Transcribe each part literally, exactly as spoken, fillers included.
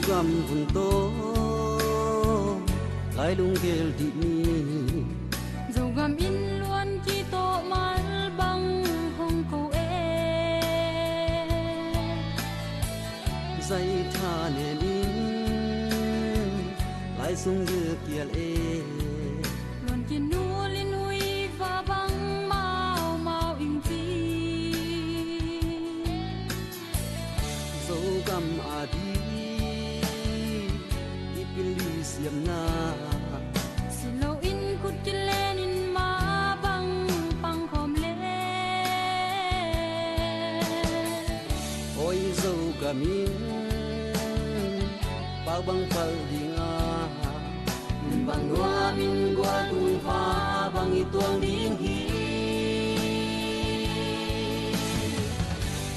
Gam vun tawh lai lunggel dih ni. Zogam in luan kitawh mal bang hong ko e. Zai tha nen in lai sung zil kial e. Luan kinul in hui fa bang mau mau ing ci. Zogam a dih i pili siamna. Silo in khut kilen in ma bang pang khawm le. Oi Zogam in pak bang pal ding a. Bang nuam in gual tung pha bang i tuang ding hi.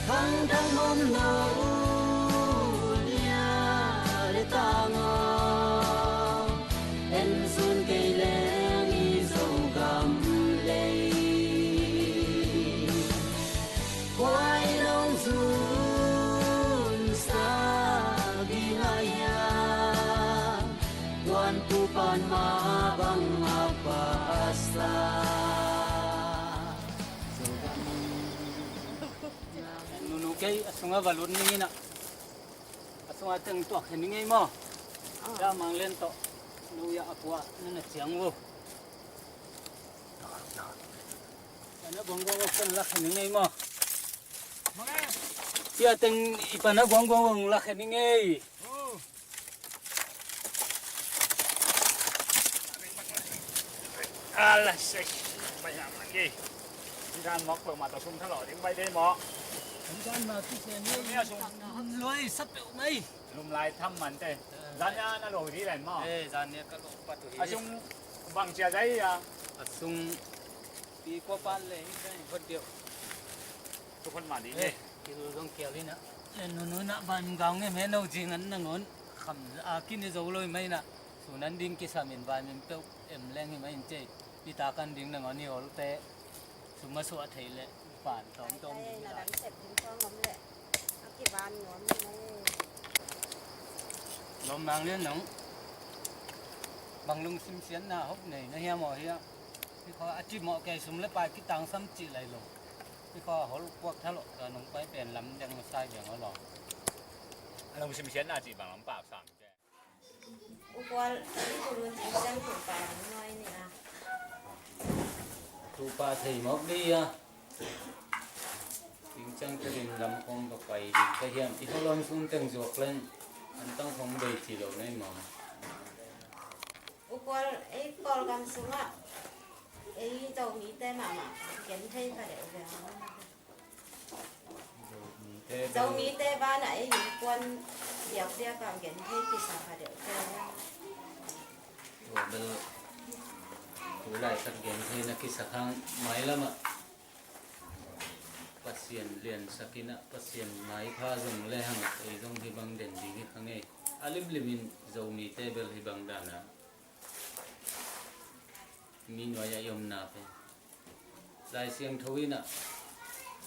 Khang dang om lo lia le tang a. En sun kei leng i Zogam lei. Kua i nong zun sa ding a hia. Tuan pu pan ma bang a pasa. Nunu kei a sungah va lut ning in ah. A sungah teng tuak khen ning ei maw? Ah. Ya mang len tawh. Nu ya a kua na na ciang vo. Pana guang guang ken lak khen ning ei maw? Sia teng i pana guang guang lak khen ning ei. Alah, sei. Bai na man ge. Iran mok pe ma ta sum tha lo ding bai de mo. Iran ma tu se ni. Ni a sum. Loi sa pe mai. Lum lai tham man te. Zan ya na lo di len mo. Eh, zan ya ka lo pa tu hi. A sum bang cia zai ya. A sum pi ko pan le hi zai hot deuh. Tu khon ma di. Eh, ki lu zong kial hi na. Eh, nu nu na ban gaung em he no jing an na ngon. Kham a kin i zo lo mai na. Sunan ding kisam in vai min peuh em leng hi mai in cei. Pita kan ding nangawn i holte sum a suah thei leh pan tawmtawm ding hi lai. Dang sep ding tawng om leh a kivan nuam hi mai. Lawm Mang Lian nong bang lungsim siatna hop nei na hiam aw hiah? Hi khaw a cimawh kei sum le pai kitangsam cih lai lo. Hi khaw a hol puak thalawh ka nong pai pen lam deng sai deng aw law. A lungsim siatna cih bang lam pak sam. U Kual, i kulu Cingciang Thupha nuai ni a. Thupha thei mawk dih a. Cingciang Thupha in lam kong ka pai ding ka hiam. I holon sun teng zuak len an tang kong bei ci lo nei maw? U Kual, ei Kawlgam sungah ei Zomite mahmah gen thei ka deuh ve. Zomite banah ei innkuan biakpiak ah gen thei kisa kha deuh te. Tua bel tu laikhat gen thei na kisa khang mailamah Pasian liansak inah Pasian maipha zong le hangah ei zong hi bang den ding hi kha ngei. A limlimin Zomite bel hi bang dana mi nuai-ah i omna pen Lai Siangtho inah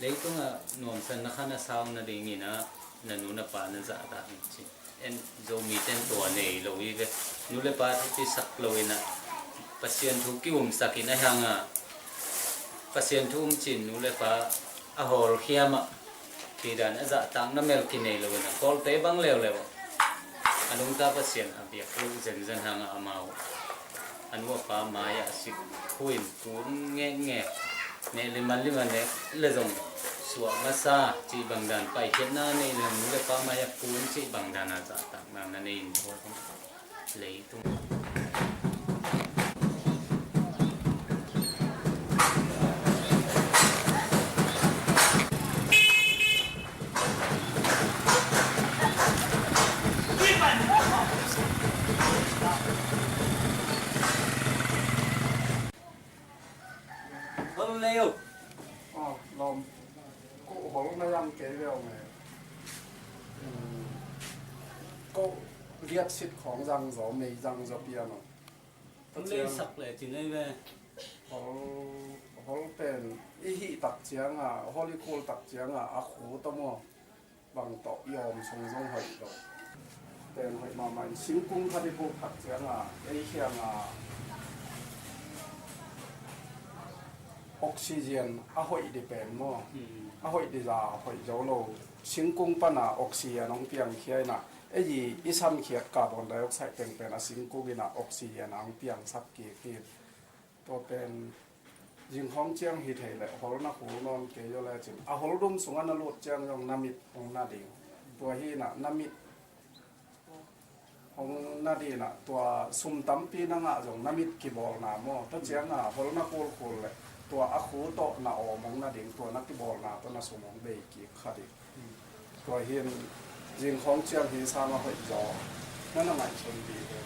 leitungah nuamsanna khan a sau nadinginah na nu na pa na zahtak in ci. En Zomite in tua nei lo hi ve. Nu le pa thupi sak lo inah Pasian thu kiumsak in a hangah Pasian thu um cin nu le pa a hawlkhiamah Theidan a zahtakna mel kinei lo in a Kawlte bang leuleu a nungta Pasian a biak lo zenzen hangah amau a nu a pa mai-ah sik khuin kun ngekngek neh le man lima nek le zong suah masa cih bangdan paikhiatna nei le nu le pa mai-ah kun cih bangdan a zahtakna na nei in leitung. Hol nei uh. Ah, lawm. Ko hol na yam kei leo me. Ko liat sit khong zang zo, mei zang zo pian uh. Hol lei sak le ci nei ve. Hol, hol pen i hih tak cianga, hol i khul tak cianga a khu ta maw? Bang tawh i awm sung zong hoih lo. Pen hoih mahmah in singkung khat i puk tak ciangah ei khiangah oxygen a hoih dih pen maw? Hmm. A hoih dih za hoih zo lo. Singkung pana oxygen hong piangkhia inah ei i, i samkhiat carbon dioxide teng pen a singkung inah oxygen a hong piangsak kik hi. Tua pen zingkhawng ciang hi thei leh hol na khul nawn kei aw lecin a hol dum sungah na lut ciang zong na mit hong na ding. Tua hi inah na mit hong na ding inah tua sum tampi na ngah zong na mit kibawlna maw? Tua ciangah hol na khulkhul leh tua a khu tawh na awm hong na ding, tua na kibawlna tawh na sum hong bei kik kha ding. Tua hi in zingkhawng ciang hi sang a hoih zaw na na ngaihsun dih hi.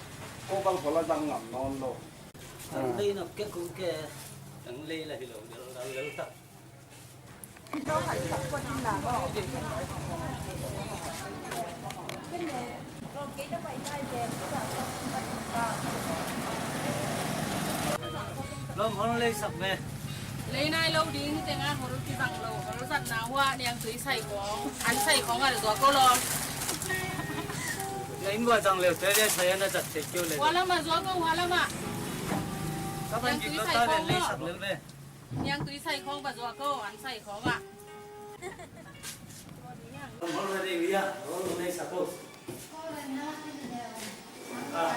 Ko bang hol a zang ngam nawn lo. Ang lei nop kek kung ke, ang lei la hi lo, lel, lel, lel tak. Lawm hol leisak ve. Lei nai lo ding tengah hol kizang lo, hol zatna hua niangtui sai khawng, an sai khawng a le zuak ko lawm. Na inn vua zang leu te le sai an a zat thei keu le. Hua lamah zuak ko, hua lamah. Ka ban niangtui dik lo sai ta le khawng leisak lo. Lel ve. Niangtui sai khawng va zuak ko, an sai khawng ah. Hol ve ding ia, hol leisak ko. Ah.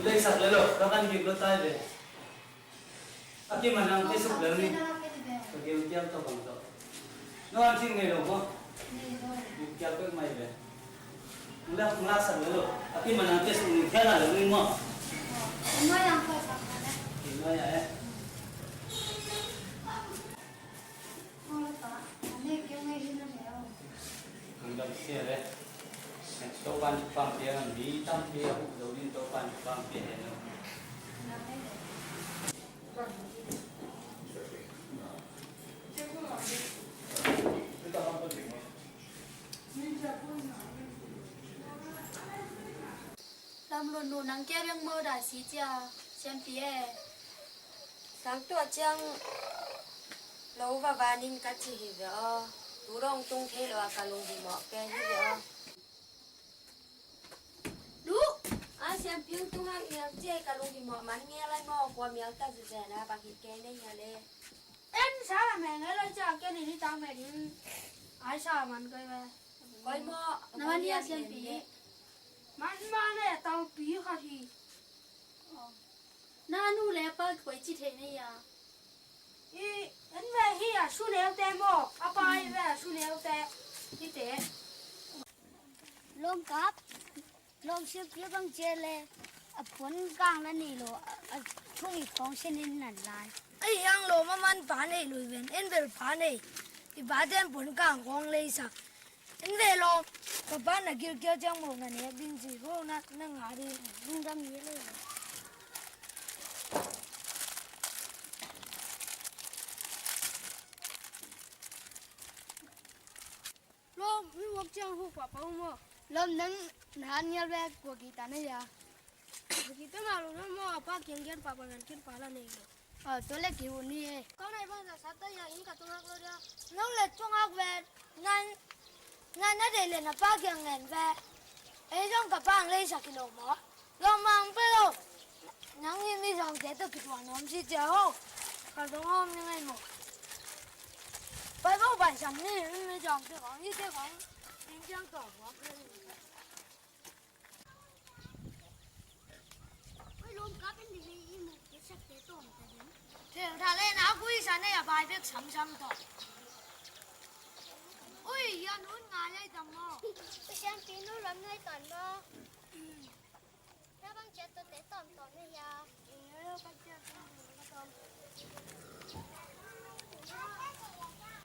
Leisak le lo, ka ban dik lo ta ve. A kim a nang te suk lel ni. Ka geu kial tawh bang tawh. No an thil ngei lo maw? Geu kial pek mai ve. Mula, mula sak lel lo. A kim a nang te suk ni kial a lel ni maw? Kim mai a eh. Ang dam sia le. Topan pang pia, mi tam pia, hu lo din topan pang pia hen lo. Lamlun nu nang kia biang mo da si cia, siampi e. Sang tua ciang lo va vanin ka ci hi ve aw. Tu dong tung thei lo a ka lunghimawh pe hi ve aw. Duh! A siampi hong tung hang mial ci ei ka lunghimawh man nge lai maw, kua mial ta zuzena bang hi kei nei hia le. En sa la meng ei lai cia ken in hi tang ve ding. Ai sa man koi ve. Koi maw? Na man hi a siampi. Man man e taupi khat hi. Na nu le pa koi ci thei nei a. I en ve hi a su neu te maw? A pa i ve a su neu te. Hi te. Lawmkap, lawmsiampi a bang cia le a puan kang la nei lo, a, a thung i khawng sian in nan lai. A hiang lawm a man pa nei lo i ven, en bel pa nei. I pa ten puan kang khawng leisak. En ve lawm, ka pa na gilkial ciang mo na nek ding ci ho na, na ngah ding. Lungdam hi le. Lawm, mi muak ciang hu pahpah uh maw? Lawm, nang na han ngial ve kua kita na hia? Kua kita mah lo na maw, a pa kiang kian pahpah ngan kian pah la nei lo. Aw, tua le kihu ni e. Kau nai bang za sa ta hia, inn ka tung hak lo dia. Nang le tung hak ve, ngan, ngan na deih le na pa kiang ngen ve. Ei zong ka pa ang leisak hi lo maw? Lawm mang pe lo. Nang hi mi zawngte tawh kituak nuam si cia ho. Ka zong hawm ni ngei maw? Pai bo bai sam ni mi zawngte khawng hi te khawng. Ning ciang tuak huak. Oi, lawm kap in ding hi i muk ke sak te tawm ta ding. Thel tha le na gui sa nei a bai bek samsam tawh. Oi, yan hun ngai ai tam maw? Sian pi nu lam ngai tan maw? Tabang ciat tawh te tawmtawm na hia?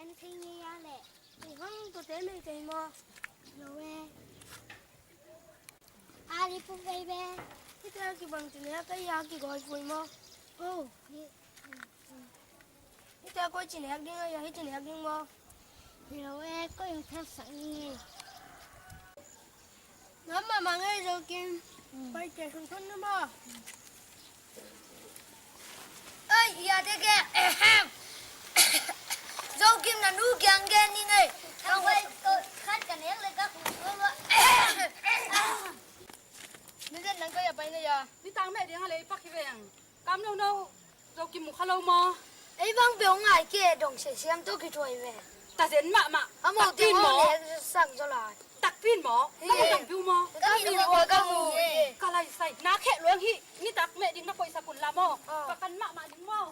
En thei ngei a leh. Hong tawh te mei kei maw? Lo e. A li puk vei ve. Hita kibang ci nek a hia, kigawi pui maw? Oh, hi. Hita koi ci nek ding a hia, hih ci nek ding maw? Hi lo e, koi hong thelsak ni ngei. Ngam mahmah ngei Zokim. Pai ke sung thon na maw? Oi, hia te ke. Zokim na nu kiang gen ni ngei. Khat ka nek le ka khung sual lua. Maw? Ei bang beuh ngai kei, dong sesiam tawh kithuai ve. Tazen mahmah. A mo takpi in maw? Sak zaw lai. Takpi in maw? Hi. Ka mu takpi uh maw? Ka mu uh, ka mu uh. Ka lai sai. Na kheh luang hi. Nitak meh ding na koihsak un la maw? Ah. Ka kan mahmah ding maw?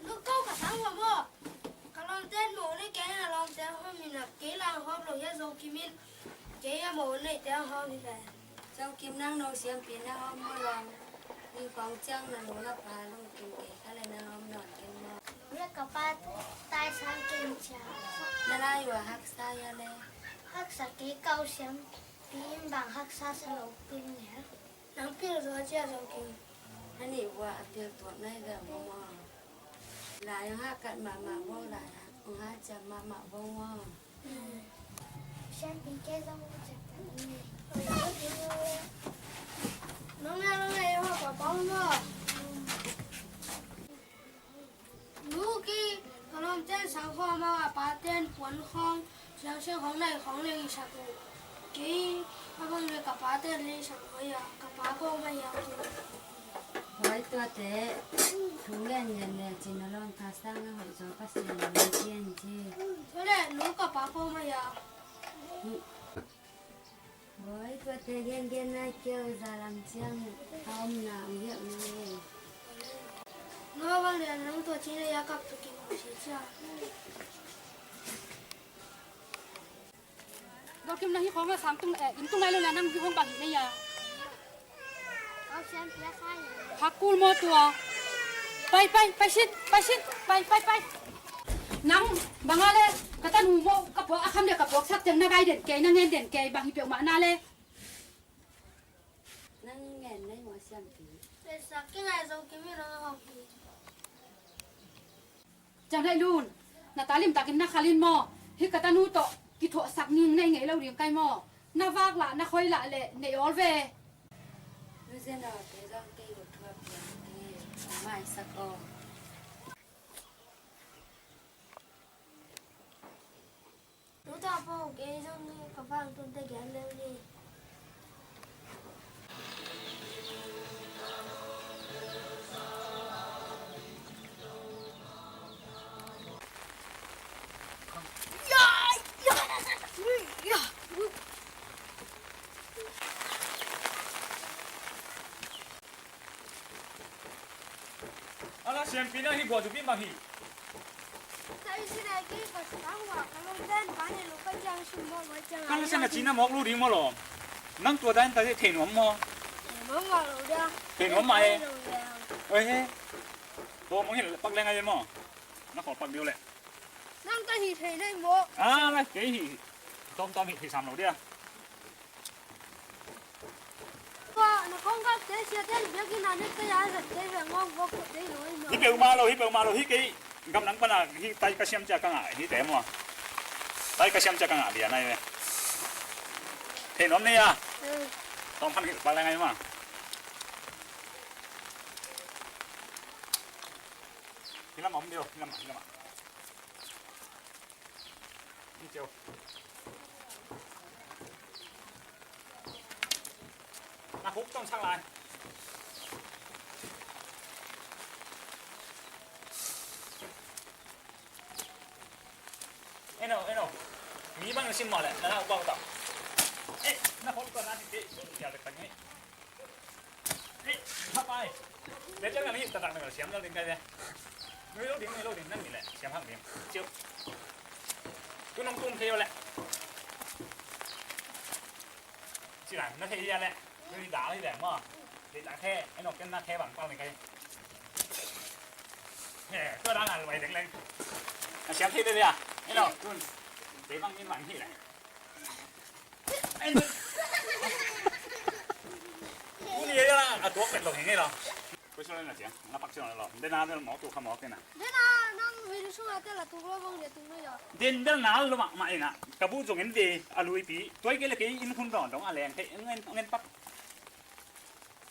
Lungko ka sang ua maw? Ka lawmte in mo ne kei na lawmte hawm in a kei lang hawm lo hia Zokim in kei a mo neite hawm hi ve. Zokim nang no siampi na hawm maw lawm? Ni khawng ciang na nu na pa lungkim kei kha le na hawm nawn ken maw? Nu le ka pa taisang ken cia. Na lai ua haksa hia le? Haksa kei kau siampi in bang haksa sa lo pil nia. Nang pil zaw cia Zokim. Na nih ua a pil tuak nai ve maw maw? Lai ang ha kat mahmah bo lai ang ha ciam mahmah bo maw? Sian pi ke zong cek ta ni. Nong ya lo ya yo pa pa mo. Luki, ka lawmte in sang khawm a, a pate'n puan khawng, siangsiang khawng, nai khawng lei sak uh. Kei a bang le ka pate'n lei sak uh a, ka pa ko ma ya. Bawi tuate, thu ngen ngen le cin a lawm ka sang a hoih zaw Pasian in ci en ci. Tua le, nu ka pa ko ma ya. Bawi tuate gengen nai keu zalam ciang a omna ang hiau ni. No bang lian nang tua cina ya kap tu kim si cia. Dokim nang hi khong a sang tung, eh, in tung nai lo lian nang hi khong bang hi nei ya. Hakul maw tua? Pai, pai, pai sit, pai sit, pai, pai, pai. Nang bang a le ka tanu maw ka puak a kham le ka puak sak teng na gai den kei, na ngen den kei, bang hi peuhmah na le. Nang ngen nei maw siampi? Sak kei ngai zo kei mi nang a hong hi. Ciang Daih Lun, na ta limtakin na khal in maw? Hih ka tanu tawh kithuahsak ning nei ngei lo ding kai maw? Na vak lah, na khoi lah leh nei awl ve. Nu Zen aw, kei zong kei uh thuak pian kei, hong maisak aw. Tuta paw kei zong hi ka vang tunte gen lel ni. Ala siampi na hi guah dupi mah hi. Kan la sana cina mawk lu ding maw lawm. Nang tua dan ta thei nuam maw? Thei nuam mah e. Oi he. Tua mong hi pak leng ai maw. Na khol pak diu le. Nang ta hi thei nei maw? Ah, lai kei hi. Tom tom hi thei sam lo dia. Hi peuhmah lo, hi peuhmah lo, hi kei gam nang pana hi tai ka siam cia ka ngah, hi te maw. Tai ka siam cia ka ngah lian ai ve. Thei nuam nei a. Tawm khan hi pa leng ai ma. Hi lam om dio, hi lam, hi lam. Na huk tong sang lai. Eno, eno. Mi bang na sim mawh leh na na huk bang tawh. Eh, na huk tawh na ti ti ya leh kan ngai. Hei, hapai. Dia jangan ni tak tak dengar siam dal dingkai dia. Nui lo ding, nui lo ding, nang ni le siam hang ding. Ciu. Tu nong tum kei le. Ciu lah, na kei ya le. Nui dah ni le mo. Dia tak kei, eh nong ken na kei bang pau ni kai. Hei, tu dah ngal wai ding leng. Siam kei dia. Eh nong, tu. Dia bang ni man hi le. Uni ei la a tuak pet lo hi ngei lo. Koi sua na ciang na pak ciang lo. Dena del mawk tu kha mawk kena. Dena nang video sua te la tuk lo bang dia tuk lo ya. Den del na lo mak mak ina. Ka bu zong en ve a lui pi. Tuai ke le ke in hun don dong a leng ke en en pak.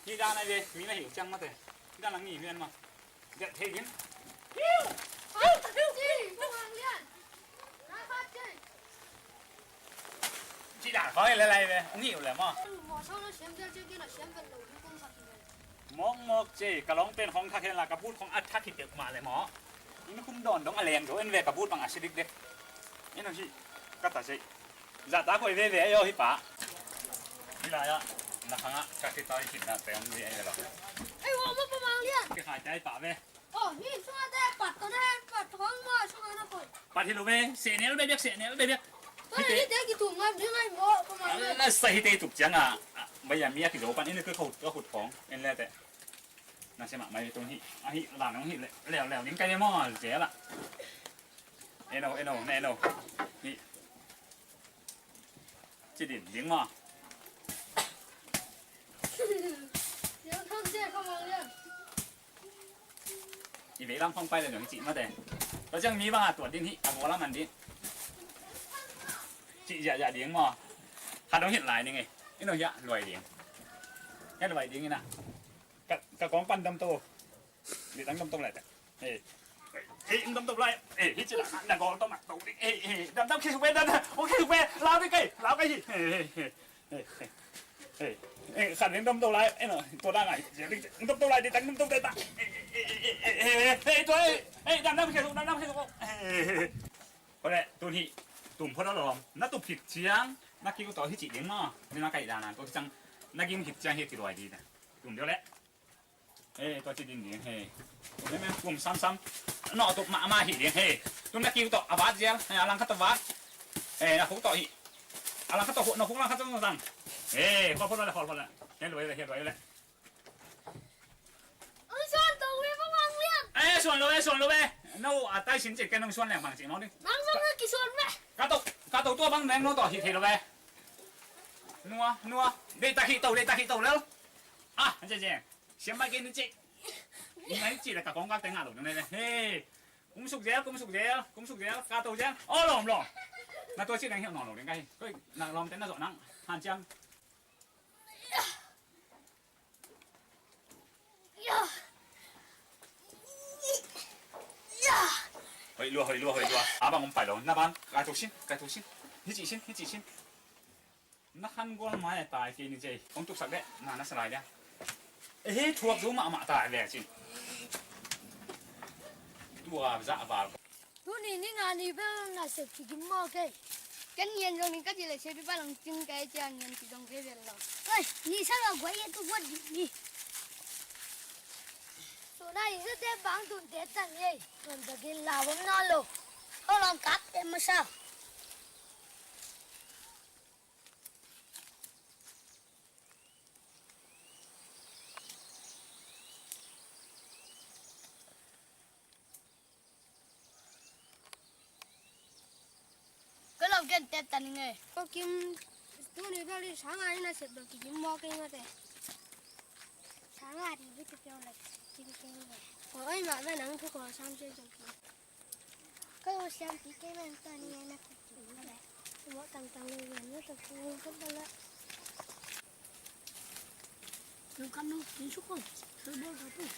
Hi dan a ve, mi na hi ciang mate. Hi dan a ngi lian ma. Gat thei din. Ci dan khong le lai ve, ngi le ma. Mawk mawk ci, ka lawng pen khong thak hen la, ka but khong a thak hi pek mah le maw. Inn khum dawn dong a leng do en ve, ka but bang a si dikdek. Inn hong hi ka ta ci. Zahtak hoih veve ahi aw hi pa. Hi lai ah na khang ah ka khitoi khitna te hong ve ahi lo. Ei, wa ma pa mang lian. Kikhai te ahi pa ve. Oh, hi sunga te pat to na hen, pat hong ma sunga na koi. Pat hi lo ve, sehnel bekbek, sehnel bekbek. Tua hi te kitum ngam ding ai maw, pa mang lian. Ala sa hi te tuk ciang a, a, bai a mi a kizo pan in ka khut, ka khut khong en le te. Na se mah mai tung hi, a hi la nong hi le, leu leu ding kai le maw, zel a. Eno, eno, ne eno. Hi. Ci din ding maw. I vei lam khong pai le nong ci mate. Tua ciang mi bang a tuat din hi, a bawl a man din. Ci ziahziah ding maw. Khat dong hi lai ning e. Eno hiah luai ding. Hiah luai ding ina. Ka, ka kong pan dam to. Di tang dam to lai ta. Hei. Hei, dam to lai. Hei, hi ci la na gol to mak to. Hei, hei, dam dam khi suk be, dam dam. Ong khi suk be. Lau di kai, lau kai hi. Hei, hei, hei. Hei, hei. Hei, khat ding dam to lai. Hei, no, tua da ngai. Dam to lai, di tang dam to lai ta. Hei, hei, hei, hei, tua, hei, hei, dam dam khi suk, dam dam khi suk. Hei, hei, hei. Ko le, tun hi, tum phot a lawm. Na tup khit ciang, na kiu to hi ci ding maw. Ni na kai dan a, tua ciang, na ging khit ciang hi ci luai di na. Tum deuh le. Hei, tua ci din ding, hei. Kum samsam. Nawh tuk mahmah hi ding, hei. Tun na kiu tawh a vat zial, hei, a langkhat tawh vat. Hei, na khuk tawh hi. A langkhat tawh khuk, na khuk langkhat tawh zang. Hei, khual phot le, khual phot le. Hei, luai le, hei, luai le. Hong suan to ve, Pa Mang Lian. Eh, suan lo ve, suan lo ve. No, a tai sin cik ken hong suan leng bang cik no ding. Nang zong na kisuan ve. Ka to, ka to tua bang meng no tawh hi thei lo ve. Nua, nua. Dei tak hi to, dei tak hi to lel. Ah, an cek cek. Siam mai kei ni ci. Ni mai ci le ka kong kak te ngah lo ding le. Hei. Kum suk zel, kum suk zel, kum suk zel, ka to zel. Oh, lawm, lawm. Na tua ci leng hiau nawn lo ding ka hi. Koi, na lawm te na zawh nang. Han ciam. Hoih lua, hoih lua, hoih lua. A bang om pai lo. Na bang, kai to sin, kai to sin. Hi ci sin, hi ci sin. Na khan gual mai a tai kei ni cei. Kong tuksak deh, na na salai dia. Eh, thuak zo mahmah tai ve cin. Tua zah val. Tuni ni nga ni bel na sep kigim maw kei. Ken ngian zong ni ka ci le sepi pa lang cing kai cia ngian ci zong kei bel lo. Oi, ni sa lo guai e tu guat di ni. Suna i sa te bang tun te tan ye. Tun ta gin la wam na lo. Ho long kap te masa. Ka lo gen tep ta ning e. Ko kim, tuni bel i sanga i na sep lo ki kim mo kei mate. Sanga di bu tu pyo la kim kei mate. Ko oi ma ba nang thu ko sam se jong ki. Ka lo siam pi kei man ta ni na ku ki mate. Mo tang tang lo yen mo ta ku ko ba la. Nung kam nung, nung sukun. Sukun sukun.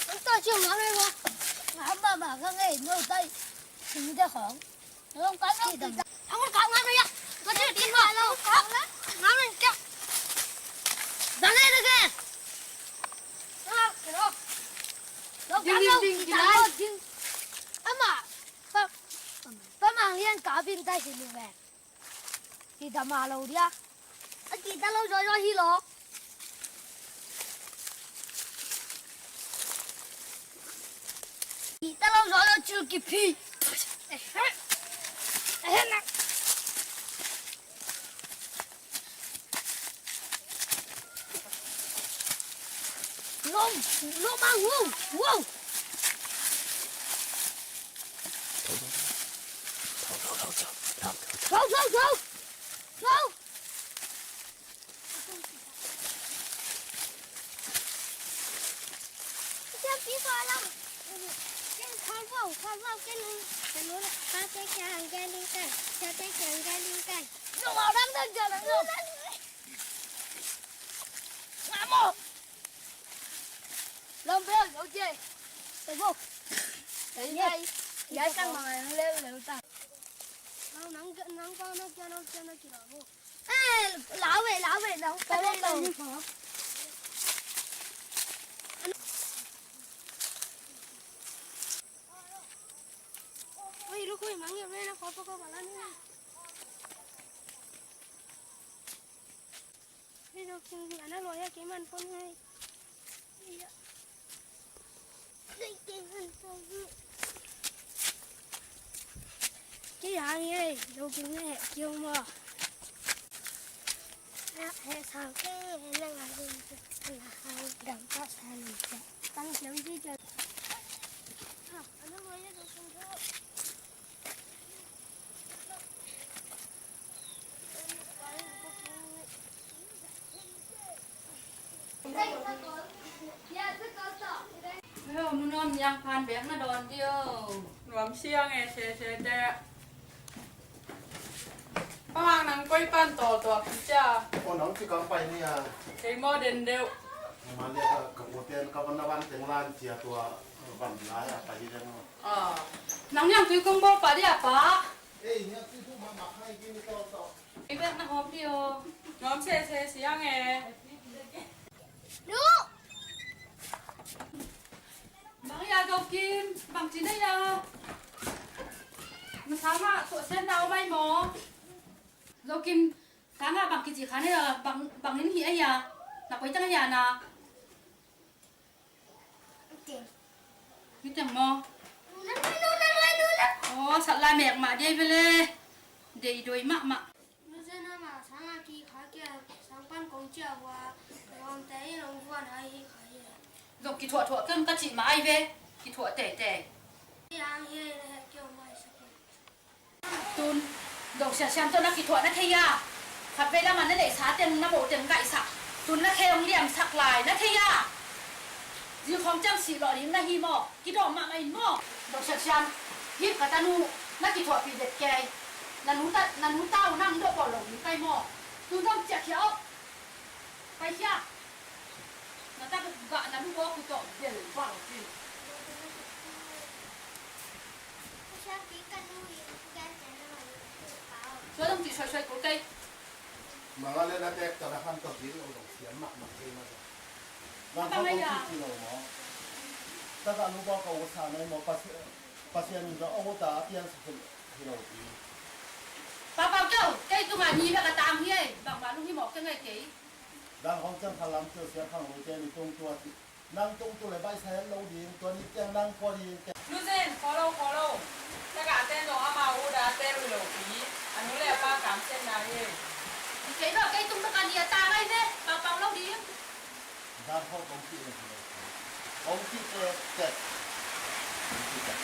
Nung ta cium ngam ei bo. Ngam ba ba ka ngei, nung ta cium de khong. Nung kam nung. Ang kam ngam ei ya. Ka cium tin ba. Ngam ei ya. Ba ngei de ke. Nung kam nung. Ama. Pa, Pa Mang Lian ka bin ta si lu ve. Kita ma lo dia. A kita lo zo zo hi lo. Kita lo zo zo cil kipi. Lom, lom ang, wow, wow. Thau, thau, thau. Thau. Siam pi pa lam. Siam Khawlvo, khawlvo, ken, ken, pa te kiang ken ding kai, pa te kiang ken ding kai. Zo, mau dang dang, zo, dang dang. Ngamo. Lam bel, okay. Khawlvo. Yai, yai, yai, sang ma, leu, leu ta. Nang, nang, nang, pa, nang, kiang, nang, kiang, nang, kiang, mo. Eh, lau ve, lau ve, lau. Lau, lau, lau. Oi, lu koi mang ya, mena ko pa ko balan. Hei, lo king ana lo ya ke man pon hai. Iya. Kei hang ei, lo king ne heh kiu maw. Heh sang kei, heh nang a ding, heh nang a ding, dam pa sa ni kei. Tang kiu ji kei. Ha, ana lo ya lo king kei. Hello, nu nuam niang phan bek na dawn dio. Nuam siang e, se se te. Pa Mang, nang koi pan tawltawlpi cia? O, nang ci kang pai ni a. Kei maw den deuh. Ma le ka, ka ute ka van na van teng lan cia tua van lai a pai hi deng. Ah. Nang niang tui kong bawl pa dia pa. Ei, niang tui kong ma ma khai ki ni tawltawl. Kei bek na hawm dih aw. Nuam sese siang e. Duh! Bang hia Zokim, bang ci na hia? Na sangah tuahsiatna om ai maw? Zokim sangah bang kici kha na hia? Bang, bang in hih ai hia? Na koi tang ai hia na? Hih teng maw? Aw, sat lai mek mah dia i bele. Deih doi mahmah. Nu Zen ama sangah kikha kia, sang pan kong ciah hua, ka lawmte in hong vuan hai hi kha hi. Zong kithuahthuah keng ka cih mah ai ve, kithuah teitei. Hi hang hi na heh kio mai sa kei. Tun, Dong Sia Siam tawh na kithuah na thei a, khatvei lamah na neihsa teng na moh teng ngaihsak, tun na khe hong liamsak lai na thei a. Zing khawng ciang sih lawh ding na hi maw? Kidawm mahmah in maw? Dong Sian Sian, hih ka tanu na kithuahpih det kei. Na nu ta, na nu ta uh nang dawh bawl lo ding kai maw? Tu dong ciahkhia aw. Paikhia. Na ta gah na lu baw ku tawh bel bawl cin. Tua dong cih suaisuai kul kei. Mangale na tek ta na han tawh ding lo dong sian mahmah kei mah. Nang kong ci ci lo maw? Takah nu baw ka ut sa nai maw? Pasian, Pasian in zong a ut a piansak hi lo ding. Papa keu, kei tungah ni bek a tang hi ei. Bangmah lung hi mawk keng ei kei. Dang hong ciang kha lam keu sia khang lui te ni tung tua ci. Nang tung tu le baihsa het lo ding, tua ni ciang nang kua ding. Nu Zen, khaw lo, khaw lo. Takah ten zong amau ut a tel uh lo pi. A nu le a pa kamsiatna hi ei. Kei lo, kei tung bek a ni a tang ai ve. Papa lo ding. Dar khawng kong cih leh, kong cih leh tek. Kong cih tek.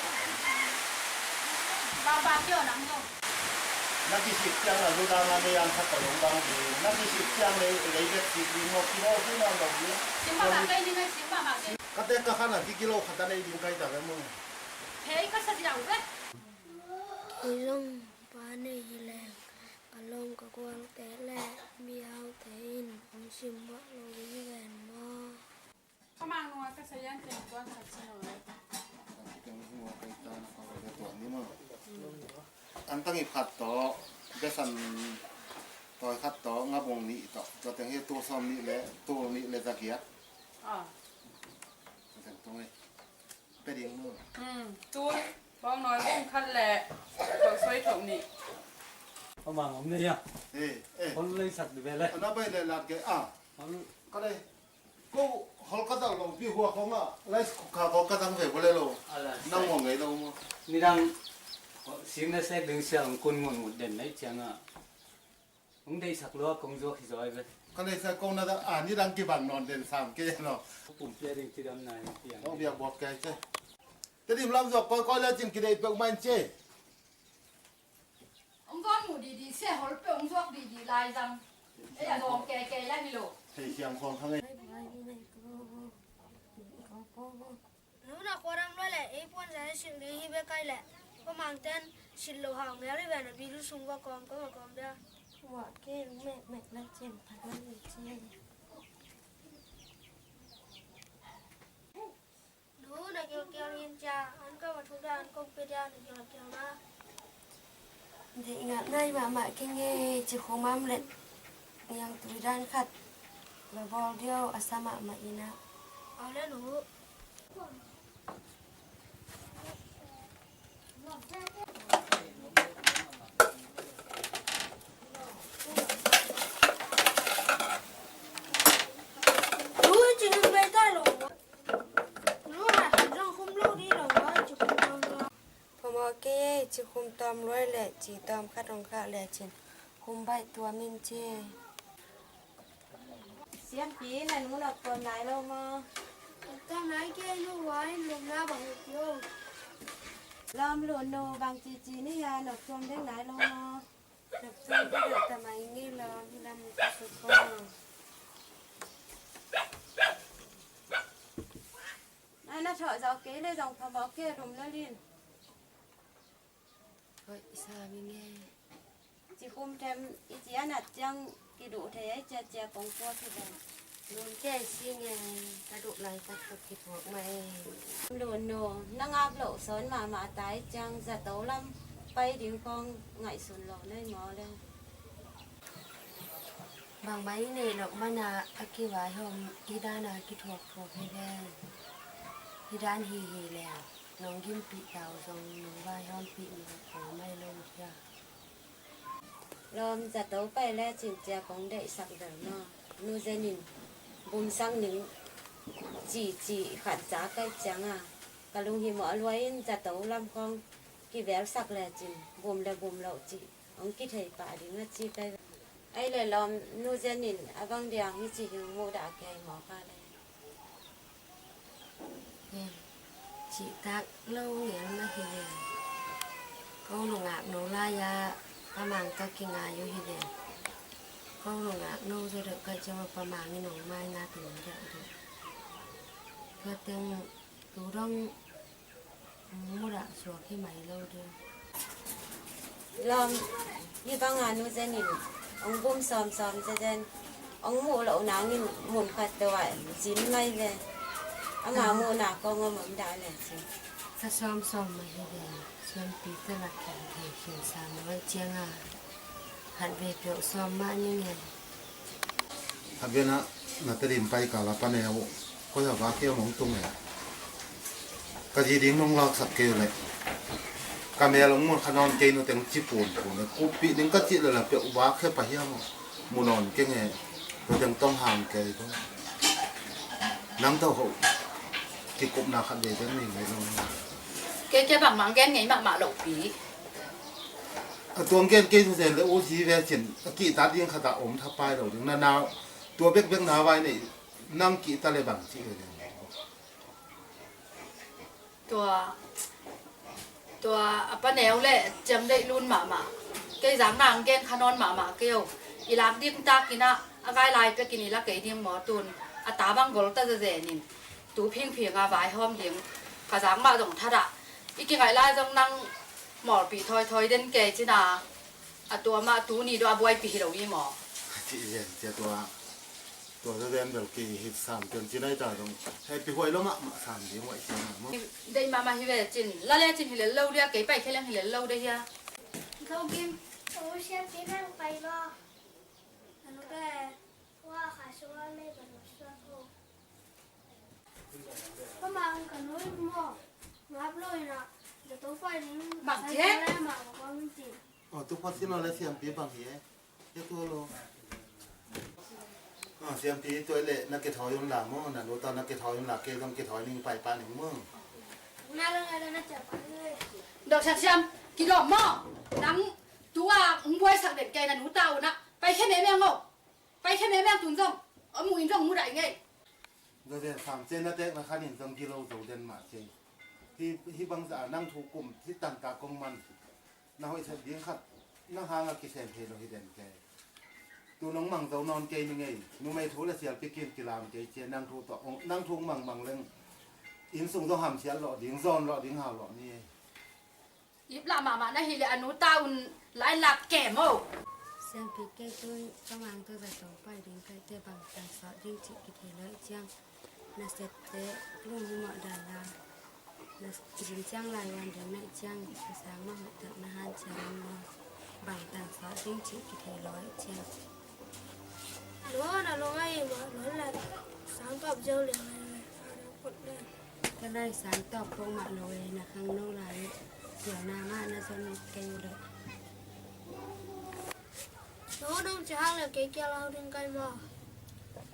Bang bang kio nang lo. Na kisik ciang na lu dang a nei an khat ka lung bang ding. Na kisik ciang lei, lei bek sik ding lo. Kino kino lo ding. Sing mahmah kei ding, sing mahmah kei. Ka tek ka khan a kikilo khat a nei ding kai ta ve mo. Hei ka sa ziau ve. Kei zong pa nei hi leng. Ka lawm ka gualte le mi aute in hong sim mah lo ding ven maw? Ka mang nungah ka sayan teng tuan khat si nawn lo. An tang i khat tawh, besan tawi khat tawh, ngabung nih tawh, tua teng hi tul sawm nih le, tul nih le za giat. Ah. Tua teng tung ei. Pe ding maw? Hmm, tun, bawng nawi bawng khat le, tho soi tho nih. Amang om nei a. Eh, eh. Hol lei sak di ve le. Ana bai le lat ke, ah. Hol. Ka le. Ko hol ka dal lo pi hua ko nga. Lai ko ka ko ka dang ve bo le lo. Ala. Nang mo ngei lo maw? Nidang. Sing na sek ding siang kun ngun ngut den nei ciang a. Hong deihsak lua kong zuak hi zaw ai ve. Ka deihsak kong na dah, a, nidang kibang nawn den sam kei no. Pumpi a ding kidam nai piang. Hong biak buak kei ce. Tedim lam zuak koi koi le cin kideih peuh main ce. Hong zuak mu di di se hol peuh hong zuak di di lai zang. Ei a dawm kei kei la hi lo. Thei siang khawng khang ei. Nu na khuadam lua le ei puan sa silh ding hi bek ai le. Ko mangten silh lo hau ngel hi ve na bilu sung va kawm ko ma kawm dia. Wa ke mek mek la cin phat na ni ci. Nu na kial kial in cia an ka ma thu da an kong pe dia na kial kial na. Deih ngah nai mahmah keng e, ci khum am le niang tui dan khat va bawl diau a sa mahmah ina. Au le nu. Ui, ci nung bei ta lo. Lu na zong khum lo di lo, ci khum lo. Phamawh kei ei, ci khum tawm luai le ci tawm khat hong khah le cin khum baih tuam in ci. Siampi, na nu lak tuam nai lo maw? Tuam nai kei nu vai lum na bang hi kio. Lawm lu nu bang cici ni a nok tuam deng nai lo maw? Nok tuam deng a tamai ngei lawm hi lam ka suk ko. Na na thawh zawh kei le zong phamawh kei lum lo lin. Hoih sa mi nge. Ci khum them i ci a nat ciang kiduh thei ai ciacia kong puak hi ve. Lum kei si nge ka duh lai tak tuk kituak mai. Lun nu na ngap loh sawn mahmah ta i ciang zato lam pai ding kong ngaihsun lo nei maw le. Bangmah i neih loh mana a kivaihawm hi dana kithuakthuak hi le. Hi dan hi hi le. Nong gimpih tau zong nong vaihawmpih mi lo ko mai lo hia. Lawm zato pai le cin cia kong deihsak bel maw. Nu zenin bumsak ning ci ci khat ca kaih cianga ka lunghimawh a luai in zato lam kong kivelsak le cin bum le bum loh ci hong kithei pah ding a ci kaih. Ai le lawm nu zenin a bang diang hi ci hi mudah kei maw ka le. Cihtak lo ngial na hi ve. Ko lungak no lai-a pamang ka kingai uh hi ve. Ko lungak no zaw deuh ka ciang a pamang in hong mai na ti no deuh deuh. Tua teng tu dong mudah suak hi mai lo deuh. Lawm, hi banga nu zenin hong bum sawmsawm zezen hong muh loh nangin mun khat tawh ah zin mai ve. Ama muhna kong om om dah le ci. Ka sawmsawm mah hi ve, siampi tawh lak khen thei khin sam lo cianga khat ve peuh sawm mah ning e. A biana na Tedim pai kala pane uh koi a vak hiam hong tung e. Ka zi ding nong laksak kei uh le ka mel hong mun kha nawn kei nu teng ci pun pun e. Kuppih ding ka cih le la peuh vak he pa hiam uh mu nawn keng e. Ko teng tong hang kei ko. Nang tau ho kikupna khat ve teng nei ngei lo. Kei kia bangmah gen ngei mahmah lo pi. A tuang gen kei zen le u zi ve cin a kihta ding khat a om thapai lo ding na na. Tua bekbek na vai nei nang kihta le bang ci ve ding. Tua tua a pa neu le ciang deih lun mahmah. Kei zang nang gen kha nawn mahmah kei o. I lak ding takin ah a gai lai pekin i la kei ding maw tun a ta bang gol ta zezenin. Tu phingphing a vaihawm ding ka zak mah zong thatah i kingaih lai zong nang mawlpih thawithawi den kei cina. A tua mah tuni dawh a buaipi hi lo i maw? Cih zen cia tua tua zazen bel kei hi sam ken ci nai ta zong hei pi huai lo mahmah sam ding huai sia na maw? Deih mahmah hi ve cin la le cin hi lel lo dia kei pai kheleng hi lel lo de hia. Zo gim. Siam kei nang pai maw? Anu ke. Wa kha sua mei ka lo sua ko. Pamang ka nui maw? Ngap lo ina. Zato pai ding. Bang ci e? Mah ka kong ci. Oh, tu khuat sin lo le siampi bang hi e. Ke tu lo. Oh, siampi tu le na ke thoi un la maw, na nu ta na ke thoi un la ke dong ke thoi ning pai pa ning maw. Na lo na lo na cia pa ni. Dok siam siam ki dom maw. Nang tu a ung buai sak den ke na nu ta u na. Pai khe me me ngo. Pai khe me me tun zong. Amu in zong mu dai ngei. Zo zen sam ce na tek na khan in zong gilo zo den mah ce. Hi, hi bang za nang thu kum hi tangka kong man. Na hoih set ding khat nang hanga kisem thei lo hi den ke. Tu nong mang zo nawn kei ni ngei. Numei thu le sialpi kin kilam kei ce nang thu tawh, nang thu mang mang leng. Inn sung zong hamsiat lawh ding, zawn lawh ding, hau lawh ni. Ip lah mahmah na hih leh a nu ta un lai lak kem o. Siampi, kei tun ka mang tawh zato pai ding ka hih teh bangtan sawt ding cih kithei lo ahih ciang, na sette lunghimawh dan la, na zin ciang laivuan ding na hih ciang, ka sang mah hoihtak na hanciam in maw, bangtan sawt ding cih kithei lo ahih ciang. Lo na lo ngai mah lo la, sang pap ziau liang lai lai, sang dang phot lai. Ka lai sang tawk peuhmah lo e, na khangno lai, pialna mah na zon kei uh leh. No nong ci hang le kei kia lau ding kai maw?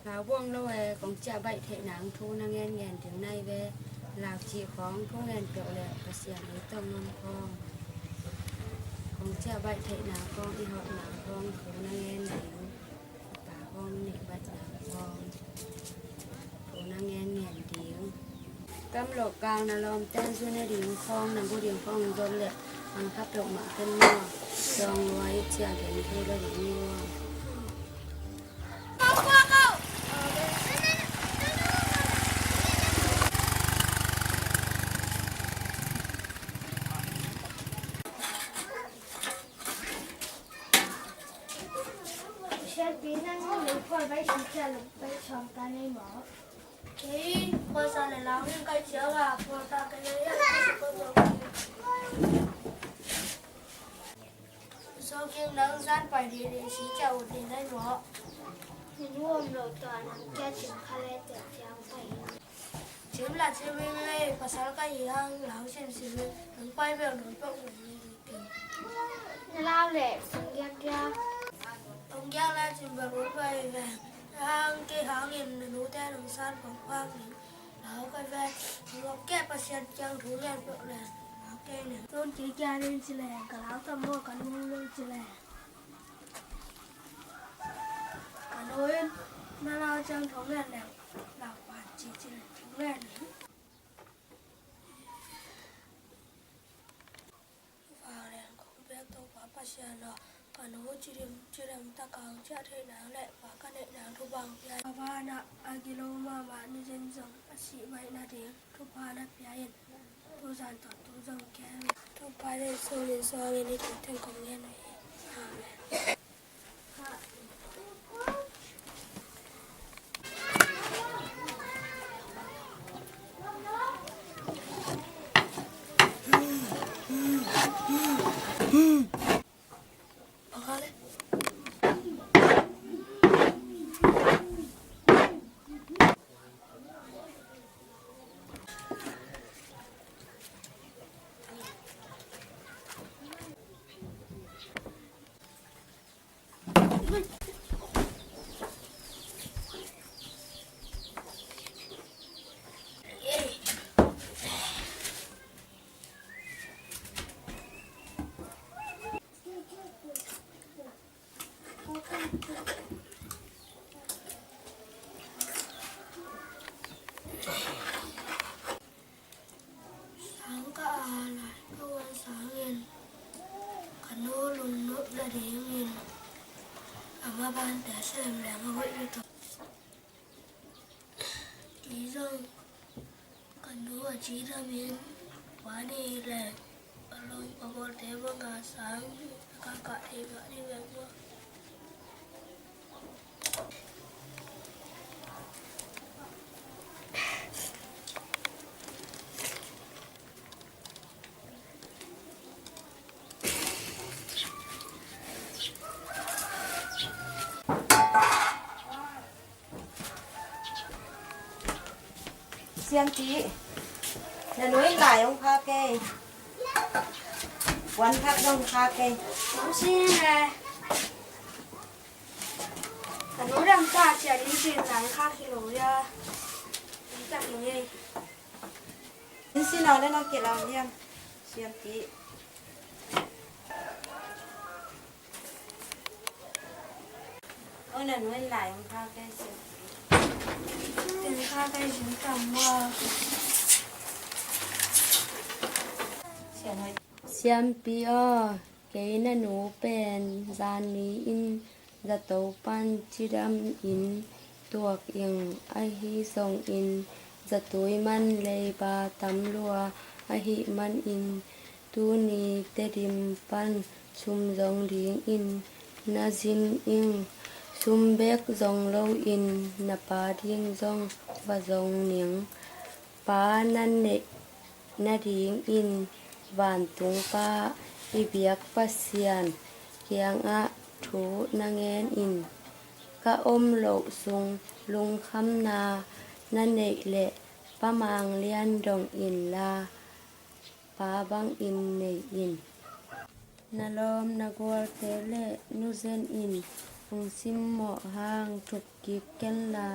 Lau buang lo e, kong ciah baih theih nang thu na ngen ngen ding nai ve. Lau cih khawng thu ngen peuh le Pasian ei tawh ngam khawng. Kong ciah baih theih nang khawng, i hawh nang khawng thu na ngen ding. Pa hong nek vat na hong. Ko na ngen ngen ding. Kam lo kang na lawmte zu ne ding hong, na bu ding hong zon le ang kha peuhmah ken maw. Dong luai cia ding thu lo ding maw. Sianpi, nang lei phual baih si cia lei baih sawm ta nei maw? Kei phual sa le lau in kai ciang a phual ta ka nei a. Zawking nang zan pai dede si cia ut ding nei maw? Min huam lo ta nang cia cim kha le cia ciang pai. Cim la cim ing ei, pasal ka hi hang lau cin cim ing, nang pai bel nang peuh nang ing ing. Na lau le sung giak giak. Sung giak la cim bel un pai ve. Hang kei hangin na nute nang san pang pang ing. Lau kai ve. Nang lok keh Pasian kiang thu ngen peuh le. Lau kei ne. Tun kei kia rin ci le, ka lau tam maw ka nu hong lo ci le. Ka nu in na lau ciang thu ngen le. Lau pan ci ci le thu ngen le. Vanglian kong biak Topa Pasian aw, ka nu cidam cidam tak a hong ciah theih nang le pa ka neih nang thupha hong pia in. Ka vanah a gilo mahmah ni zen zong a sih baih nading thupha na pia in. Tuzan tawh tu zong kem in. Topa Jesu min suangin hih thu teng kong ngen uh hi. Amen. Sang ka a lai ka uan sangin ka nu lungnop nadingin a mabante sem leng a hoih lutuk. Kei zong ka nu a cidamin pa nih leng a lawm a bawlte banga sang a kakah thei mah ding bek maw? Siampi, na nu in lai hong pha kei. Puan phak dong pha kei. Hong si ne. Ka nu dam ta cia ding cin lai kha khi lo ya. Ding tak lo ye. Inn si no le nong kilau hiam, Siampi? Oi, na nu in lai hong pha kei, Siampi. Teng kha kei zin tam maw? Sian hoi. Siampi aw, kei na nu pen zan ni in zato pan cidam in tuak ing, ahi zongin Zatui man leiba tam lua ahih manin tuni Tedim pan sum zong dingin na zin ing. Sum bek zong loin na pa ding zong va zong ning. Pa na neih nadingin vantungpa i biak Pasian kiangah thu na ngen in. Ka om loh sung lungkhamna na neih leh Pa Mang Lian dong inla, pa bangin nei in. Na lawm na gualte le nuzen in hong simmawh hang thuk kik kenla,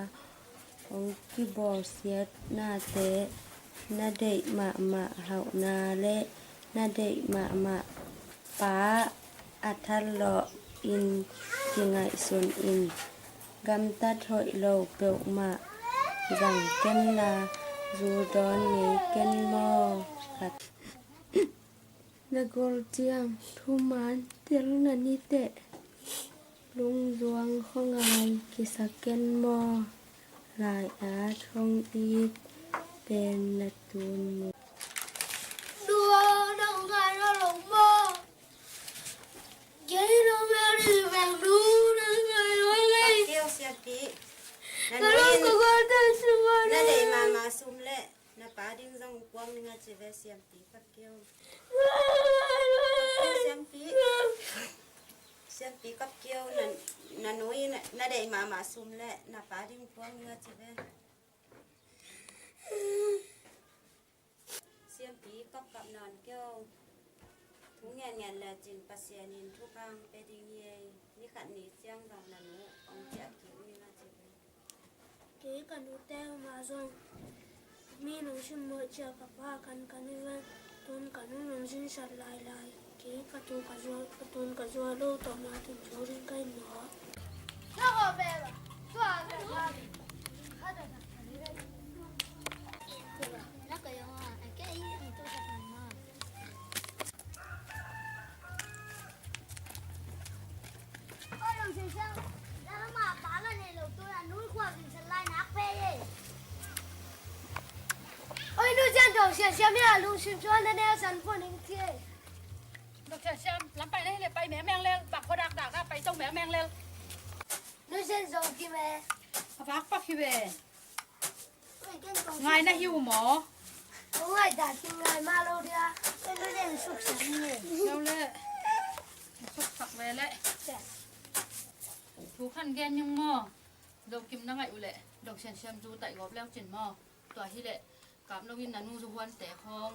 hong kibawlsiatnate, na deih mahmah hauhna le na deih mahmah pa a thalawh in kingaihsun in. Gamtat hoih lo peuhmah zang kenla, zu dawn ngei ken maw? Khat. Na gol ciang thuman tel na ni teh, lungzuang khuangai kisa ken maw? Lai-at hong it pen na tun mu. Dua na ngai lo maw? Kei lo mel i beng du na ngai lo ngai. Kap kei o siapi. Na nuin na dei mama sum le na pa ding zong kuang ning a ci ve siampi, kap kei o. Siampi. Siampi, kap kei o. Na, na nui na, na dei mama sum le na pa ding kuang ning a ci ve. Siampi, kap kap nawn kei o. Thu ngen ngen le cin Pasian in thukhang pe ding hi ei. Ni khat ni ciang zong na nu ong ciah kik ning a ci ve. Kei ka nute mah zong mi nong simmawh ciah ka pa kan kan hi ven. Tun ka nu nong zinsat lailai. Kei ka tu ka zual, ka tun ka zual lo tawh ma tun zual ding ka hi maw? Oi, Dong Siam Siam, na mama pa la nei lo tu na nu khua vincent lai nak pe ye. Oi, nu Sian, Dong Siam Siam ya lungsim suan na ne san pon ing thie. Dong Siam Siam, lam pai na hi le pai mengmeng lel, bak khuadak dak na pai tong mengmeng lel. Nu Sian Zong Kim e. A vak pak hi ve. Ngai na hi uh maw? Ngai dak kim ngai ma lo dia. Ken nu den suksak ni. Lo le. Suksak ve le. Thu khan gen ning maw? Dong Kim na ngaih uh le Dong Siam Siam zu taih gawp leu cin maw? Tua hi le kap lo in na nu zu huante khawng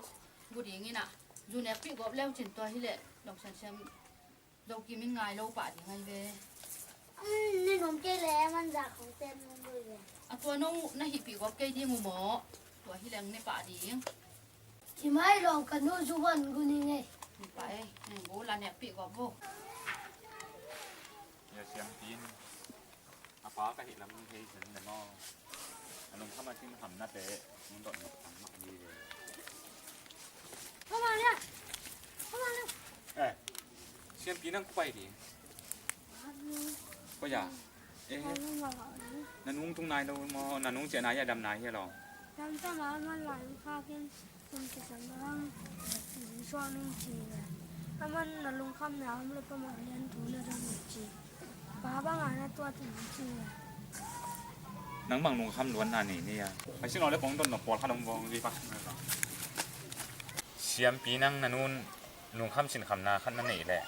bu ding in a, zu nekpih gawp leu cin tua hi le Dong Siam Siam Zo Kim in ngai lo pah ding ahi ve. Ni nung kei le man za khong ten nung lui ve. A tua no na hihpih gawp kei ding uh maw? Tua hi leng ne pah ding. Hi mai lawng ka nu zu van gu ni ngei. Ni pah ei, nung gu la nekpih gawp vo. Ya siam tin. A pa ka hih lam hei sin na maw? A lungkham a sinkhamnate hong dot nop tangmah hi ve. Come on, yeah. Come on, yeah. Eh, siampi nang kua pai ding? Kua ya? Eh, na nung tung nai lo maw? Na nung ciah nai a dam nai hi a lo? Dam ta ma man lai kha ken. Kum kisam bang, kum suak ning ci ve. Aman na lungkhamna om le Pa Mang Lian thu na dong ning ci. Pa banga na tuat ning ci ve. Nang bang lungkham luanna nei ni a. Ai sin aw le kong don na pawl kha dong bong ri pa. Siampi nang na nun lungkham sinkhamna khat na nei le.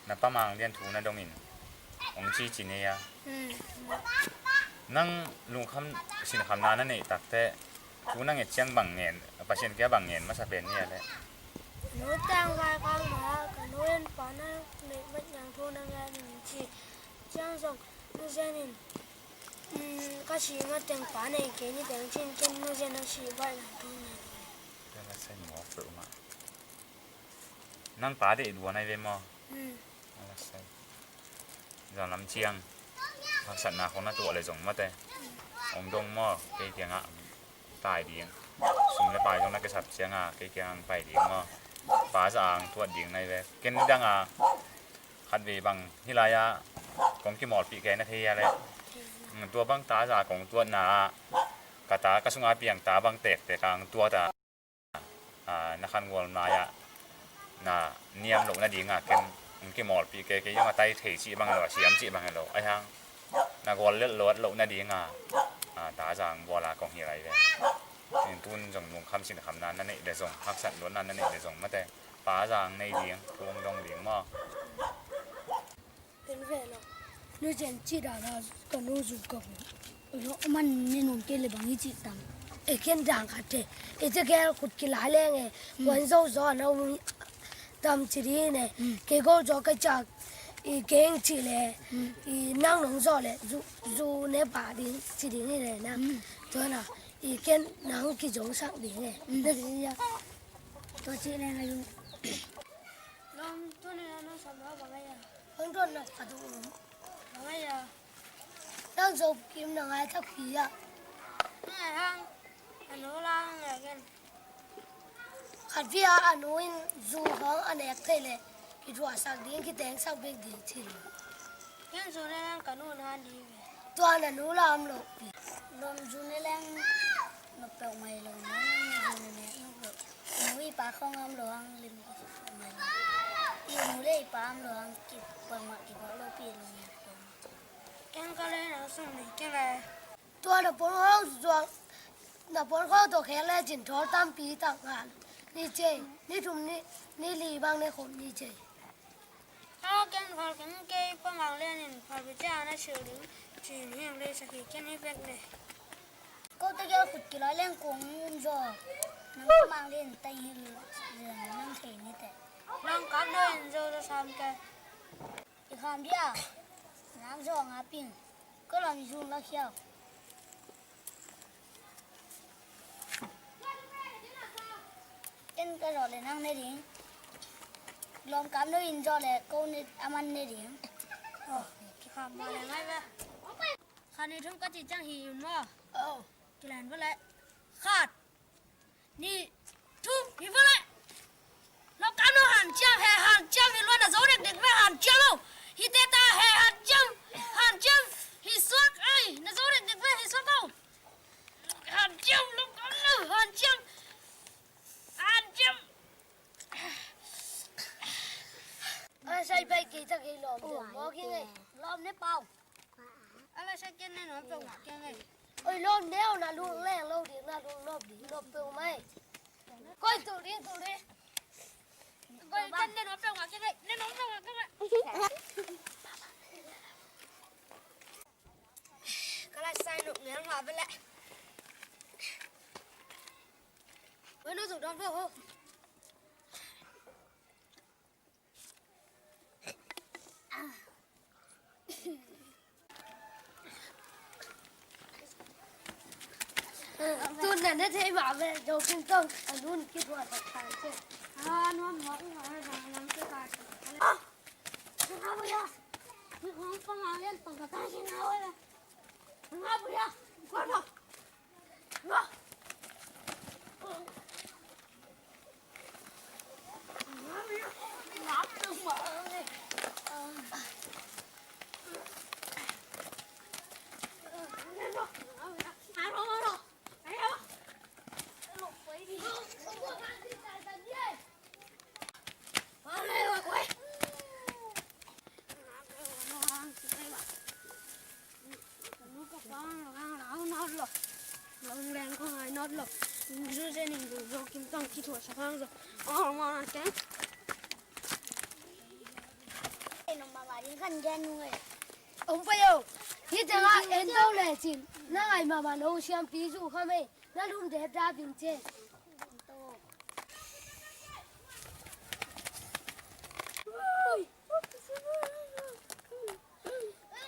Na Pa Mang Lian thu na dongin hong cici ni a. Hmm. Nang lungkham sinkhamna na neih takte thu na nget ciang bang ngen, Pasian kia bang ngen masa pen ni a le. Nu tang vai kang ma ka nu in pa na neih mat nyang thu na ngen in ci. Ciang zong nu zen in, hmm, ka si ma teng pa nei ke ni teng cin ken nu zen a si vai na thu ngen. Tela sai mo pe ma. Nang pa deih duan ai ve maw? Hmm. A la sai. Zan lam ciang haksatna khong na tuah le zong mate. Ong dong maw? Kei kiangah tai ding. Sum le pai zong na kisap ciangah kei kiangah pai ding maw? Pa za ang tuat ding nai ve. Ken dang a khat ve bang hi lai-ah kong kimawlpih kei na thei a le. Tua bang ta za kong tuatna ah Ka ta ka sunga piang ta bang tektek ang tua ta, a, na khan gual mai-ah na niam loh nadinga ken hong kimawlpih kei, kei zong a tai thei cih bang hi lo, a siam cih bang hi lo. Ahi hang na gual lelh luat loh nadinga, a, ta zang guala kong hi lai ve. In tun zong lungkham sinkham na na neih le zong, haksat luatna na neih le zong mate, pa zang nei ding, thu hong dong ding maw? Ken ve lo. Nu zen ci dana ka nu zu ka bu. Lo man ni nung ke le bang i ci tam. E ken dang ka te. E te gel kut ki lai leng e. Wan zo zo na u tam ci di ne. Ke go zo ka ca. I keng ci le. I nang nong zo le. Zu, zu ne pa ding ci ding i le na. Tua na. I ken nang ki zong sak ding e. Na di ya. Tua ci le ngai. Lom tu ne na sa ma bang ai ya. Hong tuan na ka tu. Bang ai ya. Nang Zo Kim na ngai thak pi ah. Ngai hang. A nu la ngai ken. Khat pi ah a nu in zu hong a nek thei le. Ki thuah sak ding, ki teng sak bek ding thil. Ken zu ne lang ka nu na di ve. Tua na nu la om lo pi. Lom zu ne lang. Nop peuh mai lo na. Zu ne ne nop lo. Nu i pa khong om lo hang lim ki peuh mai lo. I nu le i pa om lo hang ki peuh mai ki peuh lo pi lo ne. Ken ka le na sung nei ke le. Tua na pon khong zuang, na pon khong tua khek le cin thol tampi tak ngan. Ni cei, ni thum ni, ni li bang ni khom ni cei. A ken khol ken kei pa mang lian in khol pi cia na sil ding. Cin hiang le sa khi ken hi bek ne. Ko te gel khut ki lai leng kong zaw. Nang pa mang lian tai hi nang thei ni te. Nang kap no in zaw zaw sam ke. I kham dia. Nang zo nga ping. Ko lam i zung la khiau. Ken ka zo le nang ne ding. Lom kam no in zo le ko ne aman ne ding. Oh, ki kham ma le ngai ve. Khan i thum ka ci cang hi un mo. Oh. Ki lan va le. Khat. Ni, thum, hi va le. Lo kam lo hanciam, he hanciam, hi luan na zo dekdek ve hanciam lo. Hi te ta he hanciam, hanciam, hi suak ai, na zo dekdek ve hi suak lo. Hanciam, lo kam lo hanciam, hanciam. A sai bai kei ta kei lom. Mo kei ngai. Lom ne pau. Ala sa ken ne nom peuh mah keng ei. Oi, lom neu na lung leng lo ding, na lung nop ding, nop peuh mai. Koi, tul ding, tul ding. Koi, ken ne nom peuh mah keng ei, ne nom peuh mah keng ei. Ka lai sai nuk ngel mah bele. Oi, no zong dong peuh ho. Tun na ne thei mah ve, Zo Kim Tong a nun kithuah tak tak se. Ah, nuam mawk mawk ve, bang lam ke ka. Ah, nga bu ya. Ni khong pa ma len tong ka ta si na ve. Nga bu ya. Kua no. Ong pai o, hih tengah en to lecin na ngai mahmah lo siampi zu kha mei. Na lum det da bing ce.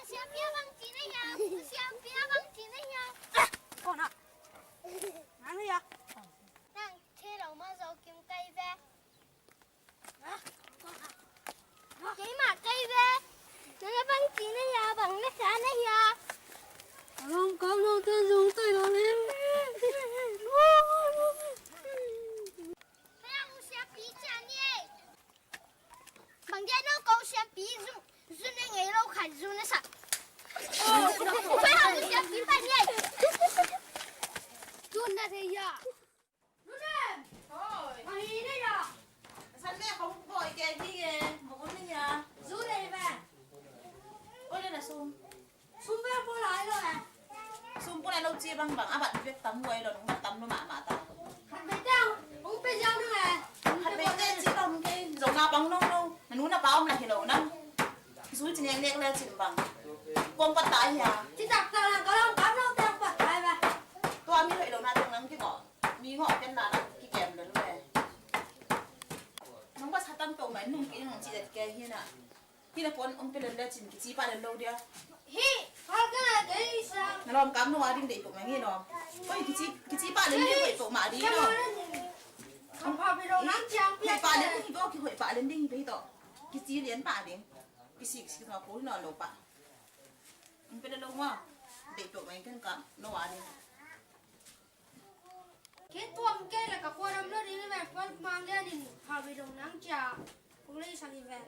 Siampia bang ci na hia, siampia bang ci na hia. Kona. Nang hia. Nang thei lo ma Zo Kim kai ve. Keimah kei ve. Nang a bang ci na hia, bang na sa na hia. Long kau long ten zong tui long in. Kaya u siapi cia ni. Bang dia no kau siapi zu, zu na ngei lo khat zu na sa. Kaya u Lo ci bangbang a bat bek tam huai lo, nong bat tam lo mahmah ta. Khat vei teng hong pe ziau nang e. Khat vei teng ci lo nong kei zong na bang nong lo. Na nu na pa om na hi lo nang. Zul ci nek nek le cin bang. Kong pat ta hi a. Ci tak tak nang ka long kam lo teng pat ta hi ba. Tua mi hoih lo na teng nang ki ngawh. Mi ngawh ken na nang ki kem le lu le. Nong bat sa tam to mai nung ki nong ci det ke hi na. Hi na puan ong pe lel le cin kici pah lel lo dia. Hi, hal ka na kei sa. Na lawm kam no a ding deih pok mah ngi lawm. Koi kici, kici pah lel ding hoih pok mah ding lo. Ang pha pi lo nang ciang pia. Hoih pah lel ding hi bo, ki hoih pah lel ding hi bo hi to. Kici lian pah ding. Kisik sik na ko no lo pah. Ong pe lel lo ma. Deih pok mah ngi kan kam no a ding. Kei tuam kei le ka kua dam lo ding i ve, kua mang lian in hau i dong nang cia. Kong lei sang i ve.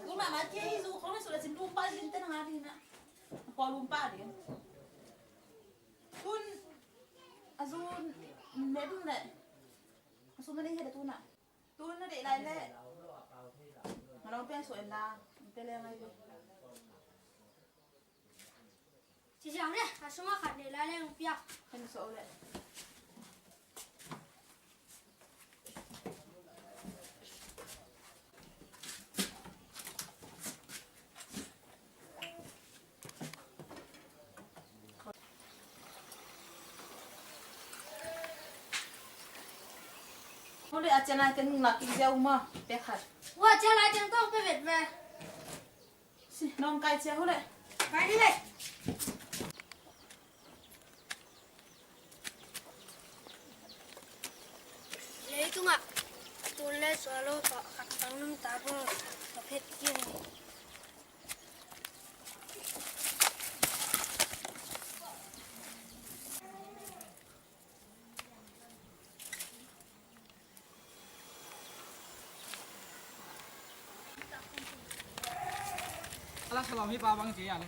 Kong mama kei zu kong lei su le sin lum pa ding te nang a ding na. Kua lum pa ding. Tun a zu ne ding le. A su ma nei he da tu na. Tun na dei lai le. Nga long pen su en la. Pe le ngai pe. Ci ziau ne, a sungah khat nei lai leng piak. Kan so le. Hole a cian lai teng lak kik ziau ma, pek khat. Ua cian lai teng tong pe vet ve. Si, nong kai cia hu le. Kai ni le. Leitungah tun le sualo tawh khat tang nung ta bo, ka phet kik. Ala salom hi pa bang ci a le.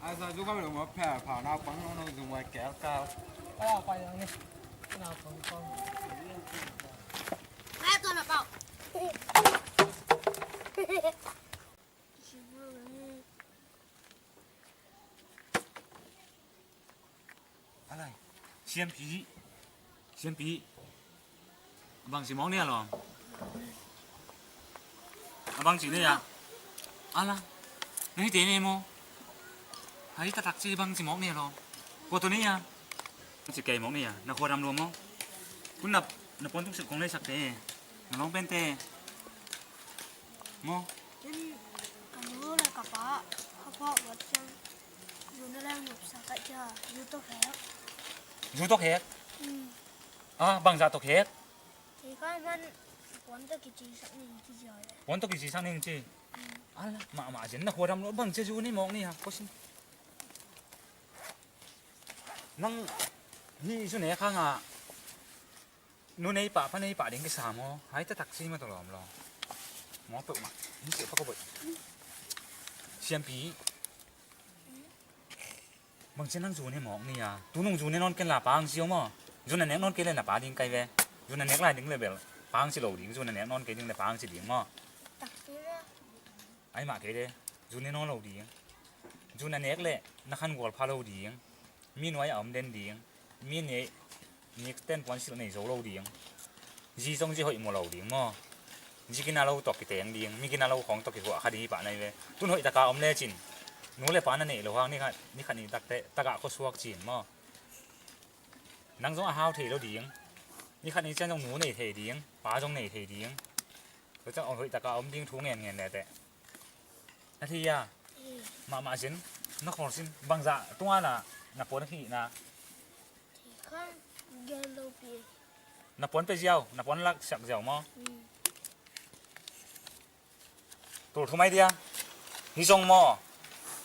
Ai sa zu ka lo mo phe pha na pang no no zu mo kel ka. Ai pa yang ni. Na pang pang. Ai to na pau. Alai, siampi, siampi. Bang ci mawk ni a lawm. A bang ci ni a. Ala, na hi te ni maw. Hai taktak ci bang ci mawk ni a lawm. Ko to ni a. Ci kei mawk ni a. Na khua dam lua maw. Kun na, na puan tuk sik kong lei sak te. Na lawng pen te. Maw. Ken ka nu le ka pa ka phawk wat ciang zu na leng nop sa ka cia zu tawk hek. Zu tawk hek? Mm. Ah, bangzah tawk hek? Kei ka man puan tawh kici sak ning ci ziau le. Puan tawh kici sak ning ci? Mm. Ala, mahmah zen na khua dam lo bang cia zu ni mawk ni ha, ko sin. Nang hi zu ne khang a. Nu nei pah, pa nei pah ding kisa maw? Hai taktak ci mah tawh lawm lawm. Mawk peuhmah. Ni ciah pa ko boih. Siampi. Bangci nang zu ne mawk ni a. Tunung zu ne nawn ken la pang ci maw? Zu na nek nawn kei le na pa ding kai ve. Zu na nek lai ding le bel pang ci lo ding. Zu na nek nawn kei ding le pang ci ding maw? Takci maw? Ai mah kei de, zu ne nawn lo ding. Zu na nek leh na khan gual pha lo ding. Mi nuai a om den ding. Mi ne nik ten puan silh nei zo lo ding. Zi zong zi hoih mu lo ding maw? Zi gina lo tawh kiteng ding, mi gina lo khawng tawh kihuah kha ding hi pah nai ve. Tun hoih taka om lecin nu le pa na neih lo hang ni khat ni khat ni takte takah khuasuak cin maw? Nang zong a hau thei lo ding. Ni khat ni cian zong nu nei thei ding, pa zong nei thei ding. Tua ciang hoih taka om ding thu ngen ngen le teh. Na thei a? Mahmah zin, na khawl sin, bangzah tunga na, na puan a khihna. Na puan pe ziau, na puan lak siak ziau maw? Tul thum ai dia. Hi zong maw?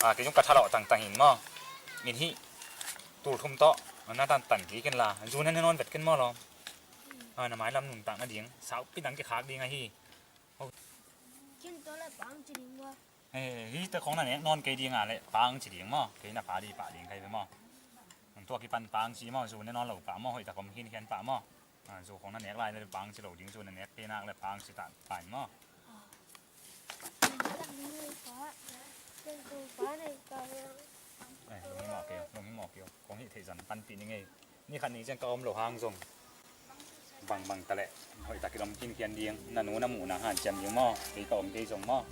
Ah, kei zong ka thalawh tangtang in maw? In hi. Tul thum tawh na tantan kik in la. Zu na ne nawn vet ken maw lawm? Ah, na mailam nuntak nading saupi dang kikhak ding ahi. Kin tawh le pang ci ding maw? Eh, hi te khong na nek nawn kei ding a le pang ci ding maw? Kei na pa di pah ding kai ve maw? Tua kipan pang ci maw? Zu ne nawn lo pah maw? Hoih ta kom khin khian pah maw? Ah, zu khong na nek lai le pang ci lo ding, zu na nek kei nak le pang ci ta pai maw? Ah. Nek tak ni pa. Ken tu pa nei ka. Ai, lunghimawh kei, lunghimawh kei. Kong hih theih zah panpih ning ei. Ni khat ni ciang ka om loh hang zong bangbang ta leh hoih takin om khinkhian ding. Na nu na muhna hanciam ding maw? Kei ka om kei zong maw?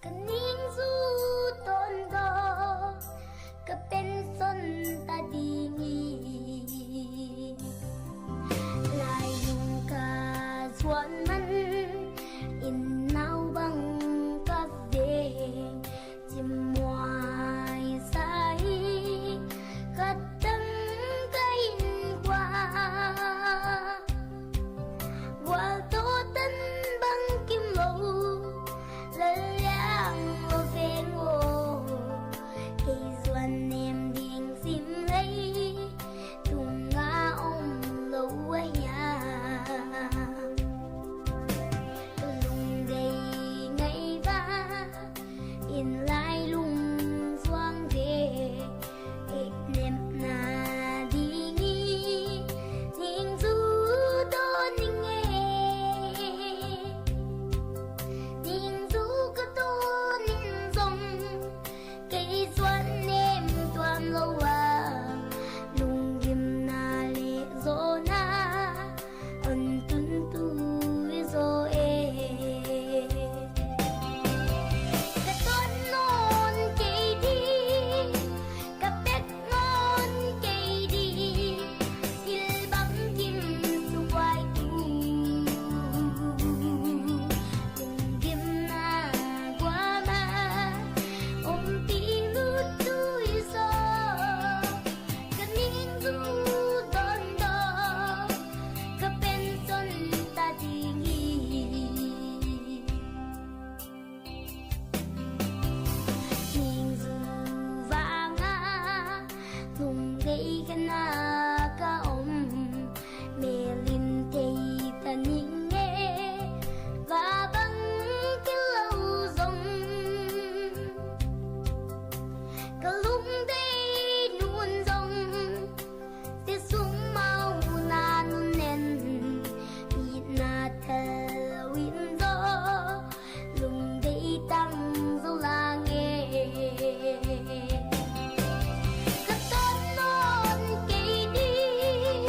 Ka ningzu dawndaw ka pension ta ding hi. Lailung ka zuan man in nau bang ka veng cimmuai sa hi. Khat dang ka innkuan gualtawh tan bangkim lo, Lal Liang lo veng aw. Kei zuan nem ding sim lei tunga om lo a hiam? Lungdei ngei va in lailung zuang ve, et nepna ding hi. Ningzu dawn ning ei, ningzu ka dawn in zong kei zuan nem tuam lo a, lunggimna le zawhna hong tuntu hi zaw e. Ka dawn nawn kei ding, ka pek nawn kei ding, thil bangkim subuai tu. Lunggimna guam a ompih lut tu hi zaw. Ka ningzu dawndaw ka pension ta ding hi. Ningzu vanga lungdei khen a ka om, melim tei ta ning e, va bang kilo zong, ka lungdei nun zong, sia sung mau na nun nen, itna thal lo in zaw, lungdei tang zo lang e. Ka dawn nawn kei ding,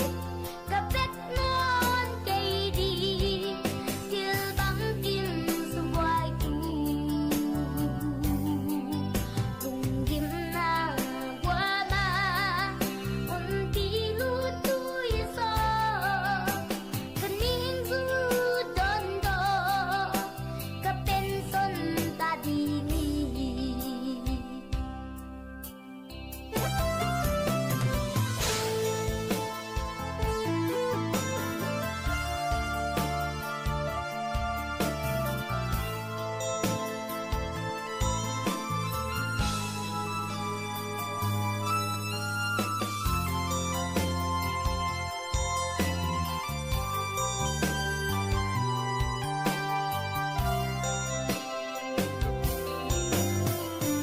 ka pek nawn kei ding, thil bangkim subuai tu. Lunggimna guam a ompih lut tu hi zaw. Ka ningzu dawndaw ka pension ta ding hi.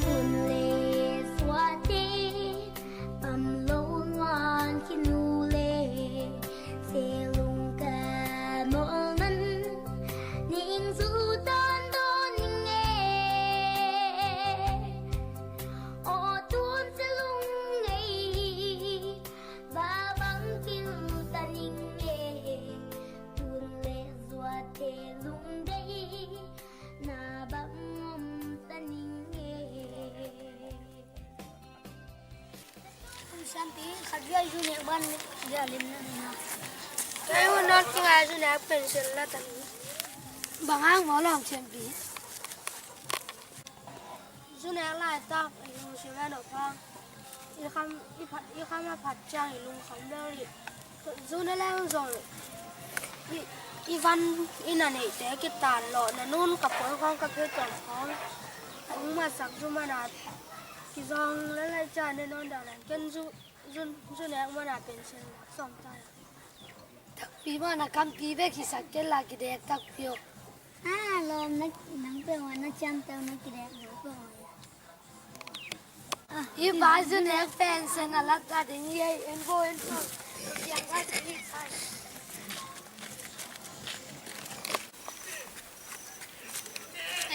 Tun le suate pam lo nuan khin uh leh, selung ka mawlnan ningzu dawndaw ning e. Aw tun selung ngei va bang kil ta ning e. Tun le zuate lungdei na bang om ta ning e. Siampi khat vial zu nek ban dia lim na na. Kei hun nok kinga zu nek pension la ta ni. Bang hang maw lawm siampi? Zu nek laitak i lungsim a nop hang, i kham, i phat, i kham a phat ciang i lungkham lel hi. Zu ne leng zong i, i van i na neihte kitan lawh na nun ka puan khawng ka phei tuan khawng hong matsak zu mana kizawng lel lai ciang ne nawn dah leng ken zu, zu, zu nek mana pension lak sawm ta. Takpi mah na kampi bek hisak kei la kidek takpi aw. Ah, lawm na nang peuh ah na ciamteh na kidek zo peuh ah. Ah, i pa zu nek pension a lat a ding i ei en bo en bo. Piang ka si hi sai.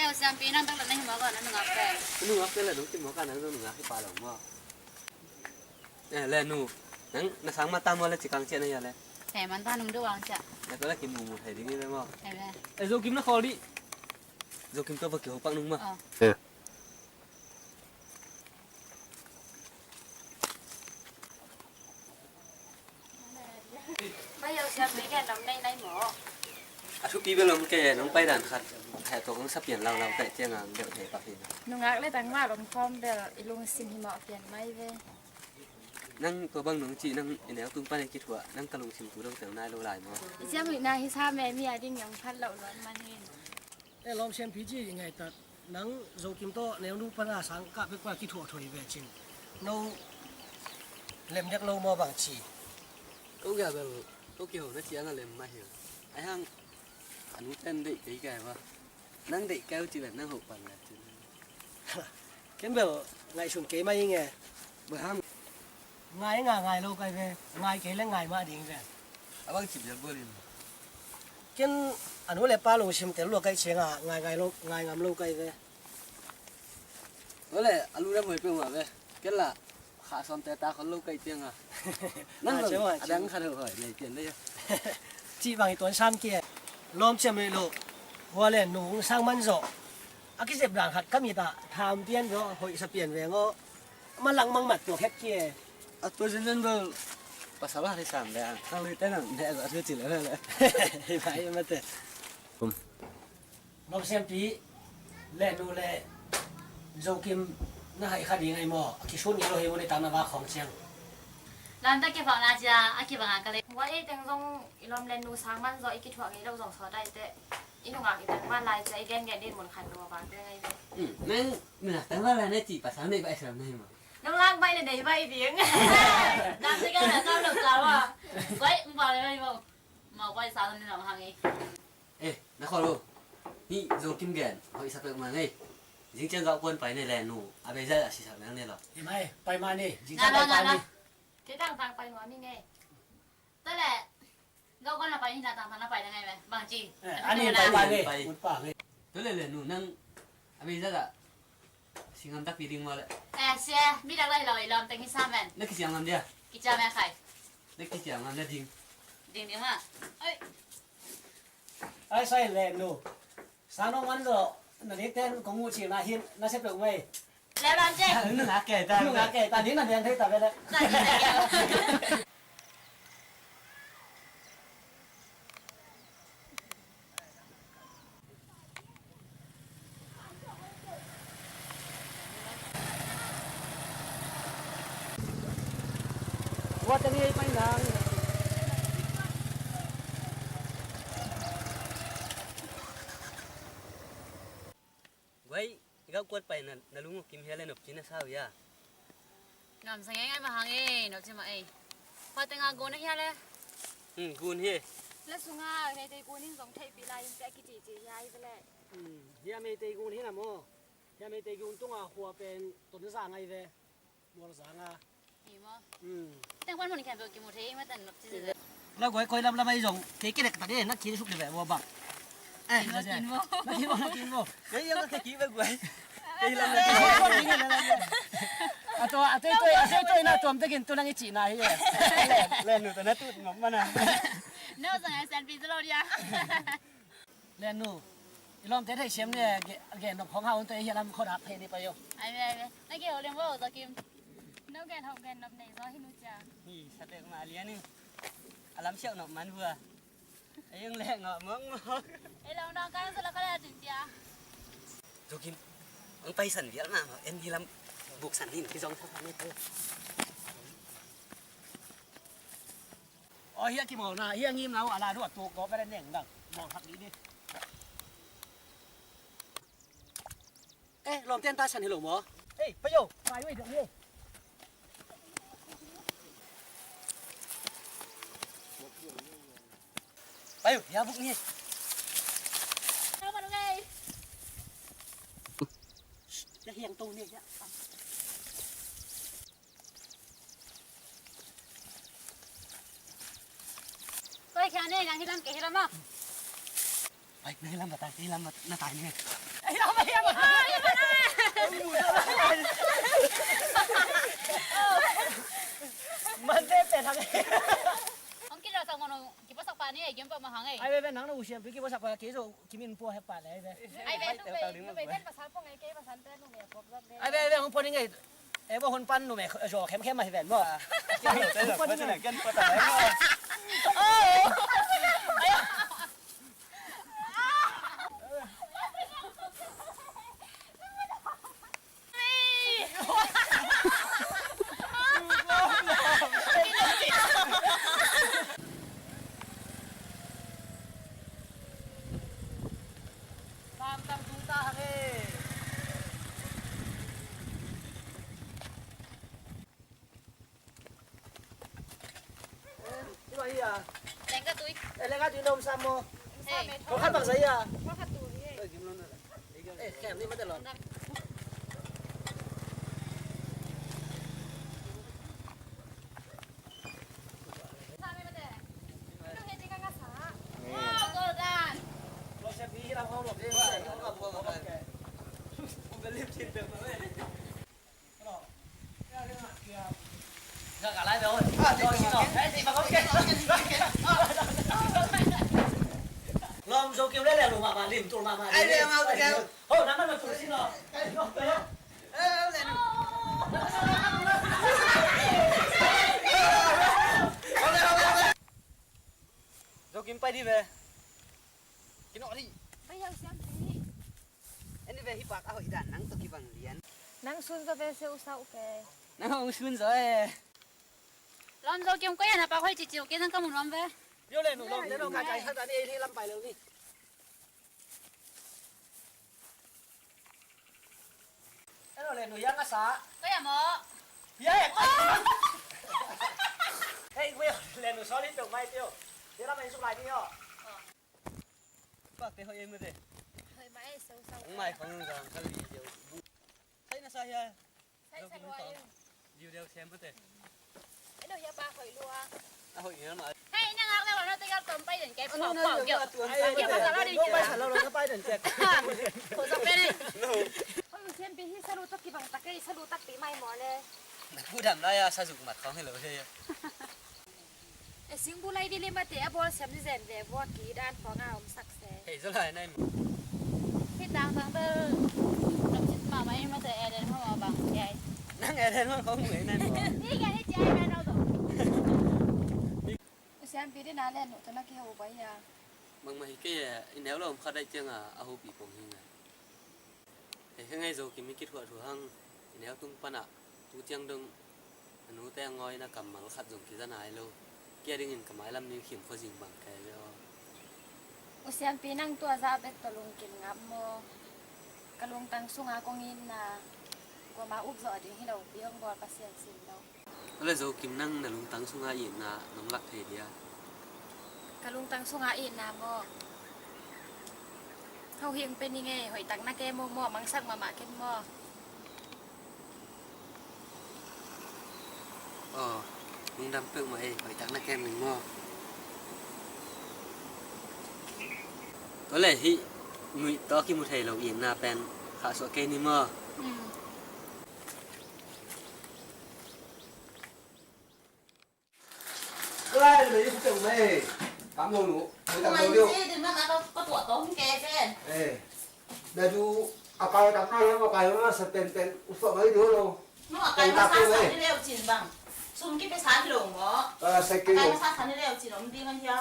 Siampi, nang tak le na hi mawk a, na nungak pen. Na nungak pen le nong ci mawk a, nang zong nungak hi pah lo maw? Eh, le nu, nang na sang man ta maw le, ci kang ciah na hia le? He, man ta nung deuh ang ciah. Le ko le kimumu thei ding hi ve maw? He ve. Eh, Zokim na khawl dih. Zokim tawh va kiho pak nung maw? Aw. Eh. Bai, a siampi gen lam nei nai maw? A thupi bel om kei, nong pai dan khat heh tawh kong sa pian laulau kaih ciangin deuh thei pak hi. Nungak le tangval om khawm bel i lungsim hi mawh pian mai ve. Nang tua bang nong cih, nang i neu tung pan i kithuah, nang ka lungsim tu dong teng nai lo lai maw? I ciamnuihna hi sa me, mi a ding yong phat loh luan man hi. E lawm siampi ci i ngaihtak, nang Zokim tawh neunu pana sang kah pek pa kithuah thuah hi ve cin. No lem dek lo maw bang ci? Ko gah bel ko kiho na ciang a lem mah hi. Ai hang a nu ten deih kei kai va. Nang deih keu ci ven nang hoh pan le cin. Ken bel ngaihsun kei mah hi nge. Bang hang? Ngai nga ngai lo kai ve. Ngai kei le ngai mah ding ve. A bang ci bial bual in. Ken a nu le pa lungsim tel lua kai ciang a ngai ngai lo, ngai ngam lo kai ve. Ole, a lu dam hoi pe mah ve. Ken la kha sawm te ta khol lo kai ciang a. Nang a dang khat hoi hoi nei cian dei a. Cih bang i tuan sam kia. Lawm ciam lo. Hua le nu sang man zawh. A kizep dan khat ka mit ah tham pian ve aw, hoih sa pian veng aw. Ma langmang mat tuak het ki e. A tua zenzen bel pasal a ri sam ve a. Ka lui te nang deh zah thu ci le le. Hi bai mate. Kum. Lawm siampi le nu le Zokim na hai kha ding ai maw? A kisun ngei lo hi mun i tam na va khawng ciang. Lam ta kibang na cia a kibang a ka le. Hua ei teng zong i lawm le nu sang man zawh i kithuah ngei lo zong sawt ai te. I nungak i tangval lai cia i gengen din mun khat lo a vang te ngai ve. Nang nungak tangval lai na ci pasal nei baih sam na hi maw? Nung lak baih le nei baih ding. Dam te ka na kam lo ka wa. Baih, um, baih, baih, baih. Mau baih sa ni lam hang ei. Eh, na khawl lo. Ni Zokim gen hoih sa pek ma ngei. Zing ciang gauh kuan pai ne le nu a beizai a sisak nang ne lo. Hi mai, pai ma ni. Zing ciang pai ma ni. Kei tang tang pai nuam hi ngei. Tua le gauh kuan a pai hi na, tang tang na pai na ngai ve. Bang ci. Eh, ani pai pa ngei. Pai. Ut pa ngei. Tua le le nu nang a beizai a singam takpi ding maw le. Eh, sia, mi dak lai lo i lawm teng hi sa men. Na kisiam ngam dia? Kiciam e khai. Na kiciam ngam na ding. Ding ding ma. Ai. Ai sai le nu. Sa nong man lo. Na dik ten kong mu ci na hin na se pek mai. Le lam ce. Nungak kei ta. Nungak kei ta, ni na deng thei ta ve le. Wa tani pai nang. Guai, i gauh kuat pai na, na lung uh kim hia le nop ci na sau hia? Nuamsa ngeingai mah hang ei, nop ci mah ei. Hua tengah gun a hia le? Hmm, gun hi. La sungah Meitei gun in zong theihpih lai in pia kicici hia i ve le. Hmm, hia Meitei gun hi na maw? Hia Meitei gun tungah hua pen Tonzang ai ve. Mualzang a. Hi maw? Hmm. Teng pan mun khempeuh kimu thei, mah tan nop ci ve. La guai koi lamlam ai zong kei kei lek tak e, na kin suk le ve maw bang. Eh, kin maw, kin maw. Na kin maw, na kin maw. Kei yang ka kei ve guai. Kei lam na kin maw. A tua, a tei toi, a tei toi na tuam tekin tu nang i cihna hi e. Le, le nu ta na tut ngam mana. No zang ai sian pi zalo dia. Len nu, i lawmte theihsiam ni e, gen nop khawng hau hun tawh i hiah lam khuadak phei ni pai o. Ai ve, ai ve. Na gen ho leng vo, Zokim. No gen ho gen nop nei zaw hi nu cia. Hi, sa pek mah lian in. A lam siauh nop man vua. Ei ung leh ngawh mawkmawk. Ei lo nang kai sa la ka le a tin cia. Zokim, ang paisan vial mah mah, en hi lam buksan hin kizong thak ni pai. Aw, hiah kimawlna, hiah ngimna uh a la duh a tuk gawp a le neng dang. Mawl thak dih dih. Eh, lawmte an ta san hi lo maw? Ei, pai o, pai wei dong hi. Pai o, hiah buk ni. Pai o, pai o, pai. Na hiang to ni hiah. Koi khia ne, nang hi lam, kei hi lam ah. Pai, nang hi lam na tai, kei hi lam na tai ni. Ai, apa, apa? Mante pe thang. Ang kila sa ngono, kipasak pa ni, eh, game pa mahang eh. Ai, be, be, nang na usian, pi kipasak pa, kiso, kimin po he pa le, ai, be. Ai, be, tu be, tu be, ten pasal po ngai, ke pasal ten, nu me, pop, pop, be. Ai, be, be, hong po ni ngai. Eh, bo hon pan nu me, jo, khem, khem, ma hi ven mo. Lengka tui. Eh, lengka tui na om sam maw? Hey. Khat bang sa ia. Khat tu hi. Eh, kem ni mate lo. Wow, well done. Lawm Zo Kim le le lu mahmah, lim tul mahmah. Ai, le mau tul. Ho, na man ma tul sin lo. Zo Kim pai di ve. Kino di. Pai yau siam di. Eni ve hi pak a hoih dan nang tawh kibang lian. Nang sun zaw ve se usah uh ke. Nang hong sun zaw e. Lawm Zo Kim koi a na pak hoih ciciu ke nang ka mun nuam ve. Yo le nu lawm le nu kai kai sa ta ni ei hi lam pai lo ni. Eno le nu yang a sa. Koi a mo. Ya e. Hei koi le nu sorry to mai tio. Dia lam ai suk lai ni yo. Pak te hoih ei mate. Hoih mah ei, so so. Ang mai khong zang kha li deuh. Sai na sa hia. Sai sa lua ei. Liu deuh sem mate. Ei lo hia pa hoih lua. A hoih ngial mah. Hei, na ngak le wa na te gal tom pai den kek. Pau pau kek. Ai, pai sa lo lo na pai den kek. Ko sa pe ni. Hoih siam pi hi sa lu tak kibang tak ei sa lu tak pi mai mo le. Na ku dam la ya sa zuk mat khong hi lo hia. E singbu lai di le mate a bawl siam ni zen ve vua ki dan khawng a om sak se. Hei zaw lai nai maw. Hei tang tang bel lam sit mahmah i mate Eden hong a bang kei. Nang Eden hong hong mu ei nai maw. Ni ka hei ci ai nai nau zaw. U siampi dina le nu tana ki ho bai a. Bangmah hi kei e, i neu lo om khat ai ciang a a hopi pong hi ngai. Hei, heng ei Zo Kim i kithuah thu hang, i neu tung panah tu ciang dong a nute a ngawina kammal khat zong kiza nai lo. Kia dingin ka mailam ning khim khuazing bang kai ve aw. U siampi nang tua zah bek tawh lungkim ngap maw? Ka lungtang sunga kong itna kuama up zawh ding hi lo pi hong bawl Pasian sin lo. Ole Zo Kim, nang na lungtang sunga itna nong lak thei dia? Ka lungtang sunga itna maw? Hohing pe ning ei, hoihtak na kem maw, mangsak mahmah ken maw? Aw, lungdam peuhmah ei, hoihtak na kem ning maw? Ole hih nuih tawh kimu thei lo itna pen khahsuah kei ni maw? Lai le yu teng mai. Kam lo nu. Mai tang lo yu. Din ma ka ka tua tong ke ken. Eh. Da du a kai kam ai ma kai ma sa pen pen u so mai du lo. No a kai ma sa sa ni leu cin bang. Sum ki pe sa ni lo mo. A sa ke lo. Kai ma sa sa ni leu cin om ding an hia.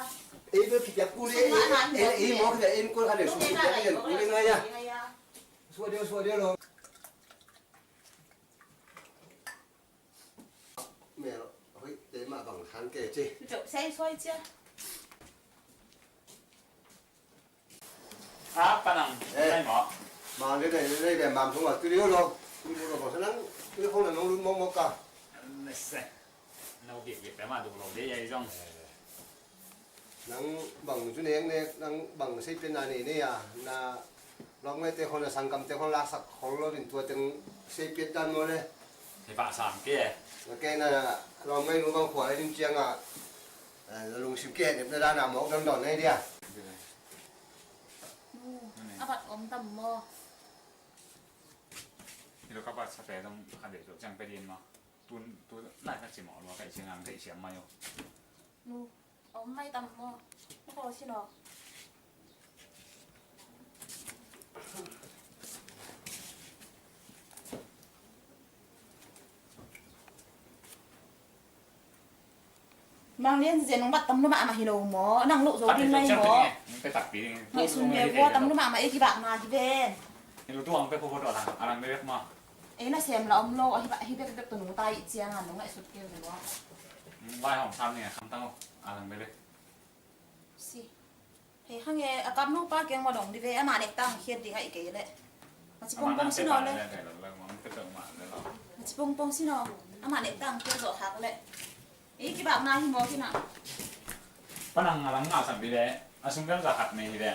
Eh, be ki pia ku le. Eh, eh, mo ka en ko ka le sum ki pia ku le na ya. Suah dia, suah dia lo. Mel hoih te mah bang han kei ci. Cok sai soi cia. A panang. Eh. Nai mo. Mang de de de de mam thong a tu liu lo. Tu liu lo bang sanang. Tu liu khong na nong lun mong mong ka. Nese. Nau bik bik te ma du lo de yai zong. Nang bang cu nek nek, nang bang seipiatna nei nei a, na lawmngaihte khong, na sanggamte khong laksak khol loin tua teng seipiat dan maw le? Hei pah sam ke. Na ke na lawmngaih nu bang khua a ding ciangah, eh, na lungsim ke nepna dan a mawk dang dawn nei dia. A bat om tam maw? Ka pa sa pe dong ka de to ciang pe din ma. Tun tu lai ka ci ma lo ka i ciang ang thei siam mai o. Nu, om mai tam mo. Ko si no. Mang Lian Zen, nong bat tam lua mahmah hi lo maw? Nang loh zo ding nai maw? Ngaihsun ve vua, tam lua mahmah ei kibakna hi ven. Hi lo tuang pe kho kho tawh a lang, a lang bebek maw? Ei nasem la om lo, ahi bek bek tawh nungta ih ciangin nong ngaihsut kei ve maw? Vai hawm sam ni a kham tang o, a lang bebek. Si. Hei, hang e, a kapnu pa kiang mah dong di ve, amah nek tang khiat ding ahi kei leh. Maci pongpong si no leh. Maci pongpong si no. Amah nek tang khiat zawh hak leh. Ei, kibakna hi maw kina. Panang a lang ngah sak di ve. A sung bel za khat nei hi ve.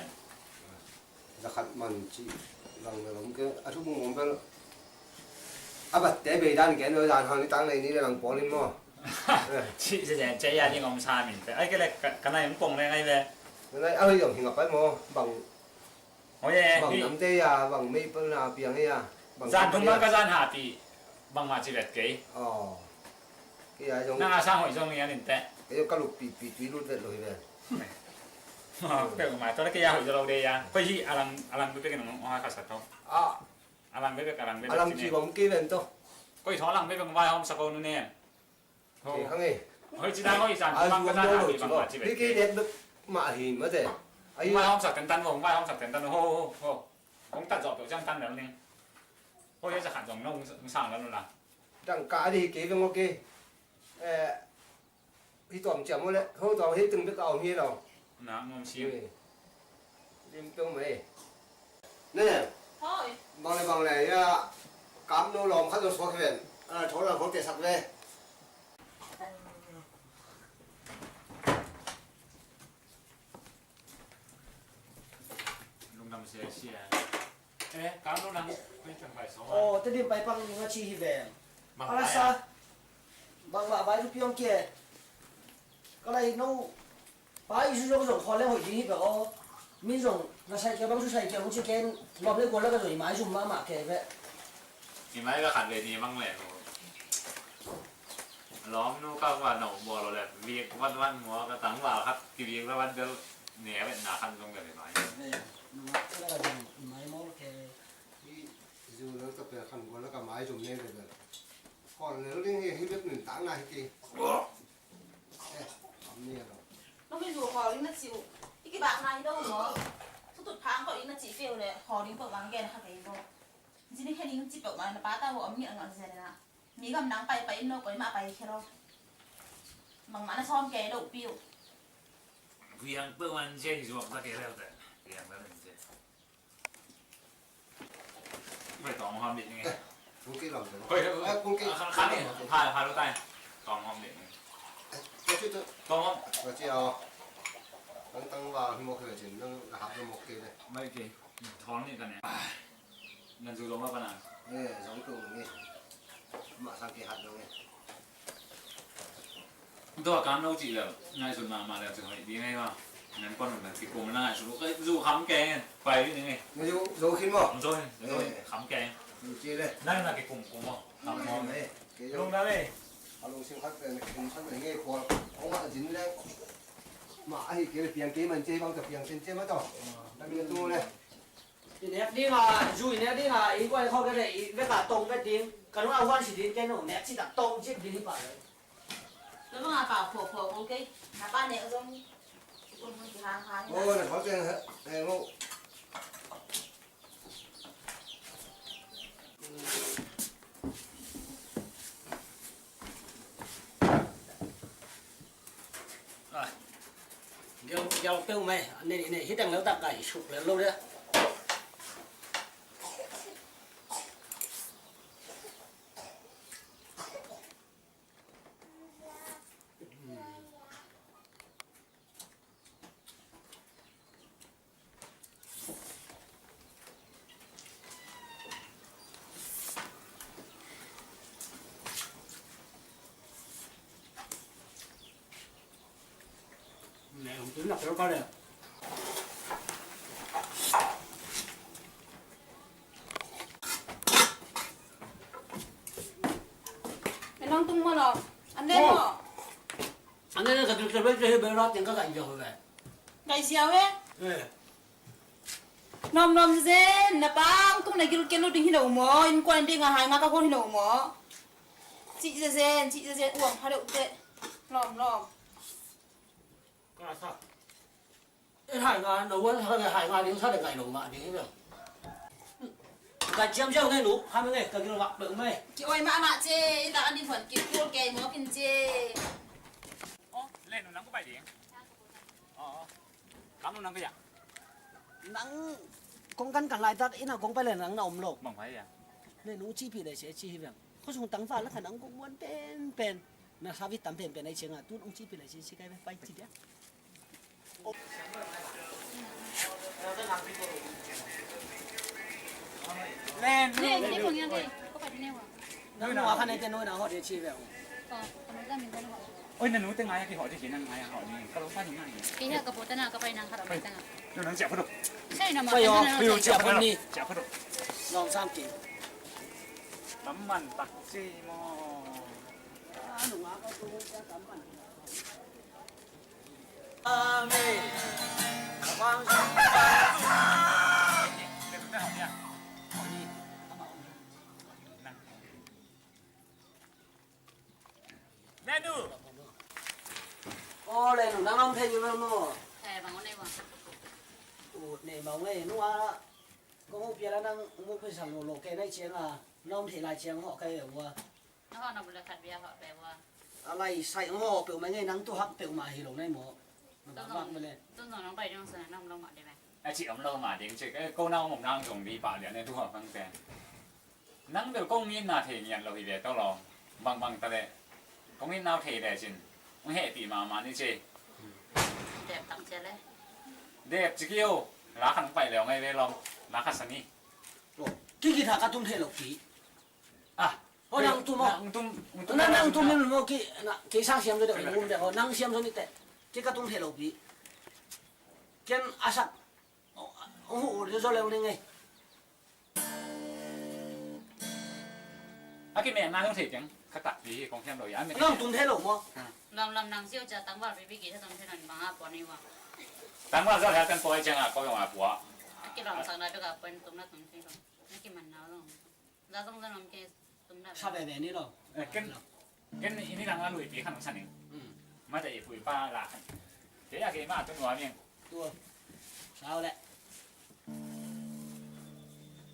Za khat man ci lang leh om ke. A thu pongpong bel. A batte bei dan ke no, dan hang ni tang nei ni leh lang pawl in maw. Ci, ci, ci, ci, ya ding om sa min pe. Ai ke le ka, ka nai om kong le ngai ve. Ka nai a hoi dong hi ngap ai maw, bang. Hoi e, bang hi. Nam te ya, bang mei pel na piang ya. Bang zan thum bang ka zan ha pi. Bang ma ci vet kei. Oh. Ki ya dong. Nang a sang hoi dong ya nin te. Kei ka lup pi, pi, pi lut vet lo hi ve. Pe ma to le kei ya hoi lo de ya. Koi hi a lang, a lang pe ke nong ha ka sa to. Ah. A lang bebek, a lang bebek. A lang ci bang kei ven to. Koi thaw a lang bebek vai hawm sa ko nu ne. Ho. Kei hang e. Hoi ci dang hoi zan. A bang ka zan lo ci bang. Hei kei det bek mah hi mate. Ai vai hawm sak ten tan ho, vai hawm sak ten tan ho, ho, ho. Hong tat zawh peuh ciang tan lel ning. Hoi za khat zong no hong sang lel la. Dang ka di kei veng ok. Eh, Hi tuam ciam uh leh, ho tuam hi teng bek a om hi lo. Na ngom siam. Lim peuh mai. Ne. Hoi. Bang le bang le ya. Kam no lawm khat lo suak hi ven. A thawl a thawl te sak ve. Lungdam sia sia. Eh, kam no nang. Aw, Tedim pai pang ning a ci hi ven. Bang a la sa. Bang mah vai thu piawng kia. Ka lai no. Pa i su zong zong khawl le hoih ding hi bek aw. Mi zong na sai kia bang su sai kia hong ci ken. Lawm le gual la ka zong i mai zum mahmah kei bek. I mai ka khat ve ni mang le. Lawm nu ka va no bawl lo le. Viek vat vat mua ka tang va khat ki viek vat vat del. Ne vet na khan zong le mai. Nu ka la zong i mai mawl kei. Zu lo ta pe khan gual la ka mai zum ne le bek. Khawl le ding hi hi bek nun tang na hi kei. Nong hi zu haw ding na cih uh. I kibakna hi lo maw? Thutut phang peuh ding na cih peuh leh haw ding peuh bang gen kha kei maw? Zin i khe ding cih peuh mah na pa ta uh om ngiat ngiat zen na. Mi gam nang pai pai in no koi mah pai khe lo. Bangmah na sawm kei lo pi uh. Viang peuh man sia hi zuak ta kei leu te. Viang ta len sia. Bai tawng hawm dik ni. Kung ki lam tawng. Koi, koi, koi. Kung ki. Khan, khan ni. Hai, hai lo tai. Tawng hawm dik ni. Koi ci tu. Tawng hawm. Koi ci aw. Tang tang wa hi mok kei cin, nang hap mok kei le. Mai kei. Tawng ni kan ne. Nan zu lo ma pa na. Eh, zong tu ni. Ma sang kei hat lo ni. Tua kan lo cih leh ngaihsun mahmah leh cih hoih ding ahi ma. Nan kuan un kikum na ngaihsun uh kei zu kham keng in pai ding ahi. Zo khin maw? Zo khin, zo khin, kham keng. Nang na kikum kum maw? Kham maw? Lungdam e. A lungsim khat pen kikum khat pen ngei khual. Hong mah zin leh mah ahi kei leh piang kei man ci bang ta piang cin ci mah tawh. Nang mi tu leh. I nek ding a, zu i nek ding a, i guai khawk i le, i vek a tong vet ding, ka nung a huan si ding, ken nung nek ci tak tong cip ding hi pah le. Lo bang a pau phuak phuak kul kei, na pa nek zong, i kun hun ki hang hang. Aw, na khawk teng he, he, lo. Giau, giau peuh mai, a nei, nei, hi dang lo tak kai, suk lel lo dia. Tung maw lo. An den maw. An den ka gilkel ve, hi bel ra teng ka gaih ziau ve. Gaih ziau ve. Nuamnuam zen, na pang tung na gilkel lo ding hi lo maw. Innkuan ding a hai nga ka hon hi lo maw. Cih zen, cih zen, uang pha deuh teh. Lawm lawm. Ka sa. E hai nga, na uan sa le hai nga ding sa le ngai lo mah ding hi bel. Ka ciam ciam ngai nu, ha me ngai, ka gil vak bel mai. Ki oi mah mah ce, i ta ani thuan ki kul kei maw kin ce. Aw, le nu nang ko pai ding. Aw, aw. Kam nu nang ko ya. Nang kong kan kan lai tat, ina kong pai le nang na om lo. Mang pai ya. Le nu ci pi le se ci hi bel. Ko sung tang fa la khan ang kong muan pen pen. Na sa vi tam pen pen ai ciang a, tun ong ci pi lai ci ci kai ve, pai ci dia. Len, len, len, len. Nang nua khan ai te nua na hot dia ci ve. Oi, na nu te ngai ki hot dia ci nang ngai hot ni. Ka lo pa ni ngai. Ki hia ka po te na ka pai nang khat om te na. Nu nang cia photo. Sai na ma. Pai yo, pai yo cia photo ni. Cia photo. Nong sam ki. Tam man tak ci mo. Amen. Nenu. Aw, le nu, nang lam thei ni maw? Thei bang, nei bang. U, nei bang, nei nu a. Kong hu pia la nang mu phe sang lo lo ke nai ciang a. Nong thei lai ciang ho kai ua. Na hawh na bul le khat bia hawh peuh ua. A lai sai hawh peuhmah ngei nang tu hak peuhmah hi lo nai maw? Na bak bak mah le. Tun zong nang pai ding sa nang lo mah ding meh. A ci om lo mah ding ci. Ko na om om nang zong di pah lian ne tu hawh kang te. Nang bel kong mi na thei ngiat lo hi ve to lo. Bang bang ta le. Kong mi nau thei le cin. Ong hehpih mahmah ni ci. Dep tang cia le. Dep ci kio. La khan pai leu ngai ve lo. La khat sa ni. Ki ki tha ka tum thei lo ki. Ah. Ho nang tum ho. Nang tum, nang tum lim mo ki, na, ki sang siam zo de, um de ho, nang siam zo ni te. Ki ka tum thei lo pi. Ken a sak. Ho, ho, zo le ni ngai. A ki me na tum thei tiang, ka tak pi kong siam lo ya. Nang tum thei lo mo. Lam lam nang siu cha tang val pi pi ki tha tum thei lo ni bang a pua ni wa. Tang val zo ya kan pua chang a ko yong a pua. A ki lam sang na de ka pua ni tum na tum thei lo. Na ki man na lo. Sa veve ni lo. Eh, ken, ken ini lang a lui pi khan sa ning. Mate i pui pa la khan. Ke ya ke ma tu nua ming. Tua. Sao le.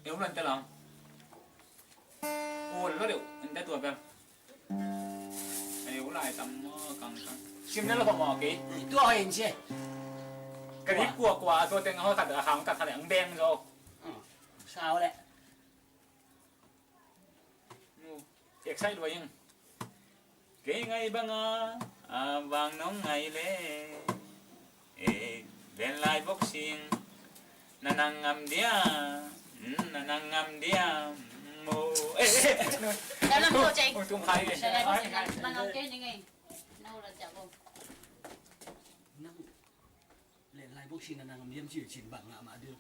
Eu lan te lang. U lo deu, en te tua bel. Ai u lai tam mo kang kang. Sim ne lo mo ke. Tua hoi in che. Ka di kua kua tua teng ho khat a hang khat khat ang beng zo. Sao le. Excite lua ing. Kei ngai banga a vang nong ngai le. E, len lai boxing. Na nang ngam dia. Na nang ngam dia. Mo. E, e, e. Dalam tu cek. Tung khai. Dalam boxing. Nang ngam kei ni ngai. Nau la cak bo. Nang. Len lai boxing na nang liam cil cin bang ngah mah dil.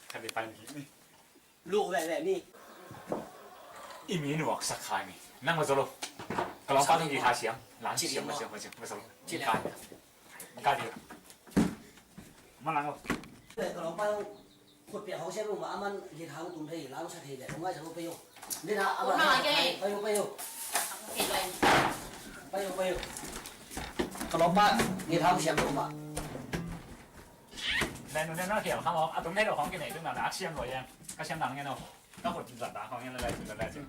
Khat le pan ni. Lu ve ve ni. I mi nuak sak khai ni. Nang ma zo lo. Ka lawm pa tung ki tha siam. Lang siam ma siam ma siam ma zo lo. Cil khai. Ka dil. Ma lang lo. Ka lawm pa tung Khut piak hong siam lo mah a man git hang tum thei lang sa thei le hong ngai sa lo pei o. Ni na a man pei o pei o. Pei o pei o. Ka lawm pa git hang siam lo mah. Nai nu nai na thiam kham hong a tum thei lo hong kinei tung na na siam lo yang. Ka siam nang ngen o. Ka khut zat da hong ngen la la zat da zat.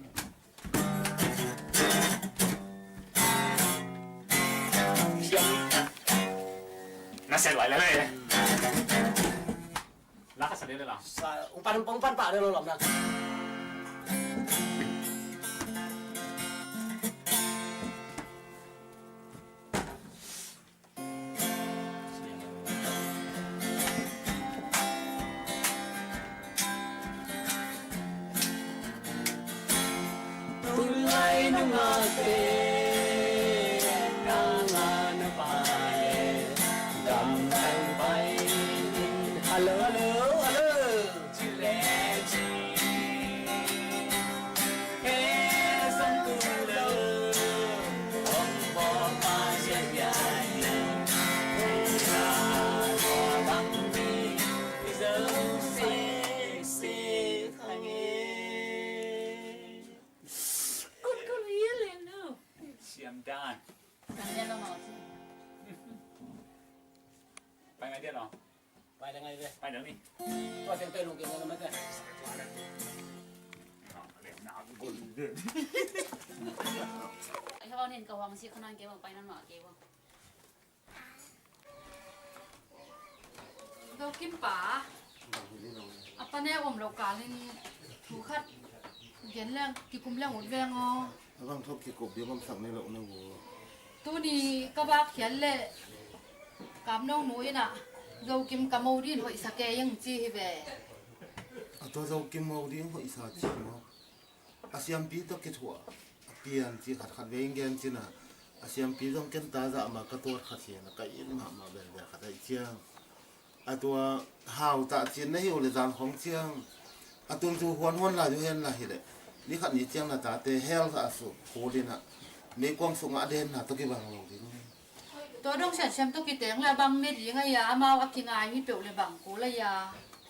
Na siam lai lai lai. Lak a sa deuh le la. Sa, ung pan, ung pan pah deuh lo lam na. Tulai nungak te, nang a na pa le, gam tang pai in. Hello, hello, hello. Ci le ci. He, zong Pai ngai dia lo. Pai da ngai ve. Pai da ni. Tua siang tua lung kiang na mata. Ai hau nin ka huang si khanan ke bang pai nan ma ke bang. Zokim pa, a pa ne om lo kalin thu khat gen leng kikum leng ut veng aw. A bang thok kikup ding om sak ne lo na gu. Tuni ka vak khial le Kamno nu ina Zokim ka mo din hoih sa ke ing ci hi ve. A tua Zokim mo ding hoih sa ci mo. A siampi tawh kithuah a pian ci khatkhat vei in gen cina, a siampi zong ken ta zah ma ka tuat khat hi na ka in mahmah belbel khat ahi ciang. A tua hau tah cin na hi uh le zan khong ciang. A tun zu huan huan la zu hen la hi le. Ni khat ni ciang na tate hel a su khul ina. Meikuang sungah a den na tawh kibang lo ding. Tua dong siansiam tawh kiteng le a bang ne ding a ia amau a kingai hi peuh le bang kul a ia.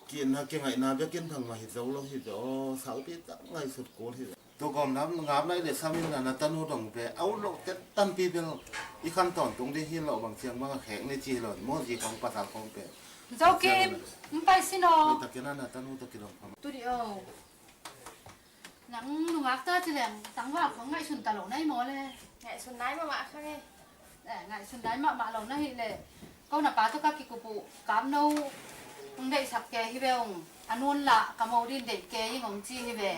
Kinna kingaihna bekin bangmah hi zo lo hi ve aw, saupi tak ngaihsut kul hi ve. Tua gawmna ngap nai le samin na na tanu dong ve, a ut lo tet tampi bel i khan tawntung ding hi lo bang ciang bang a khek ni ci hi lo, maw zi kong pasal kong pe. Zokim, n pai sin aw. Pai takin a na tanu tawh kidong pha. Tu di aw. Nang nungak ta ci leng tangval khong ngaihsun ta lo nai maw le? Ngaihsun nai mahmah kha nge. Eh, ngaihsun nai mahmah lo na hi le. Ko na pa tawh ka kikup uh Kamno hong deihsak ke hi ve ung. A nun lah ka mo din deih ke ing hong ci hi ve.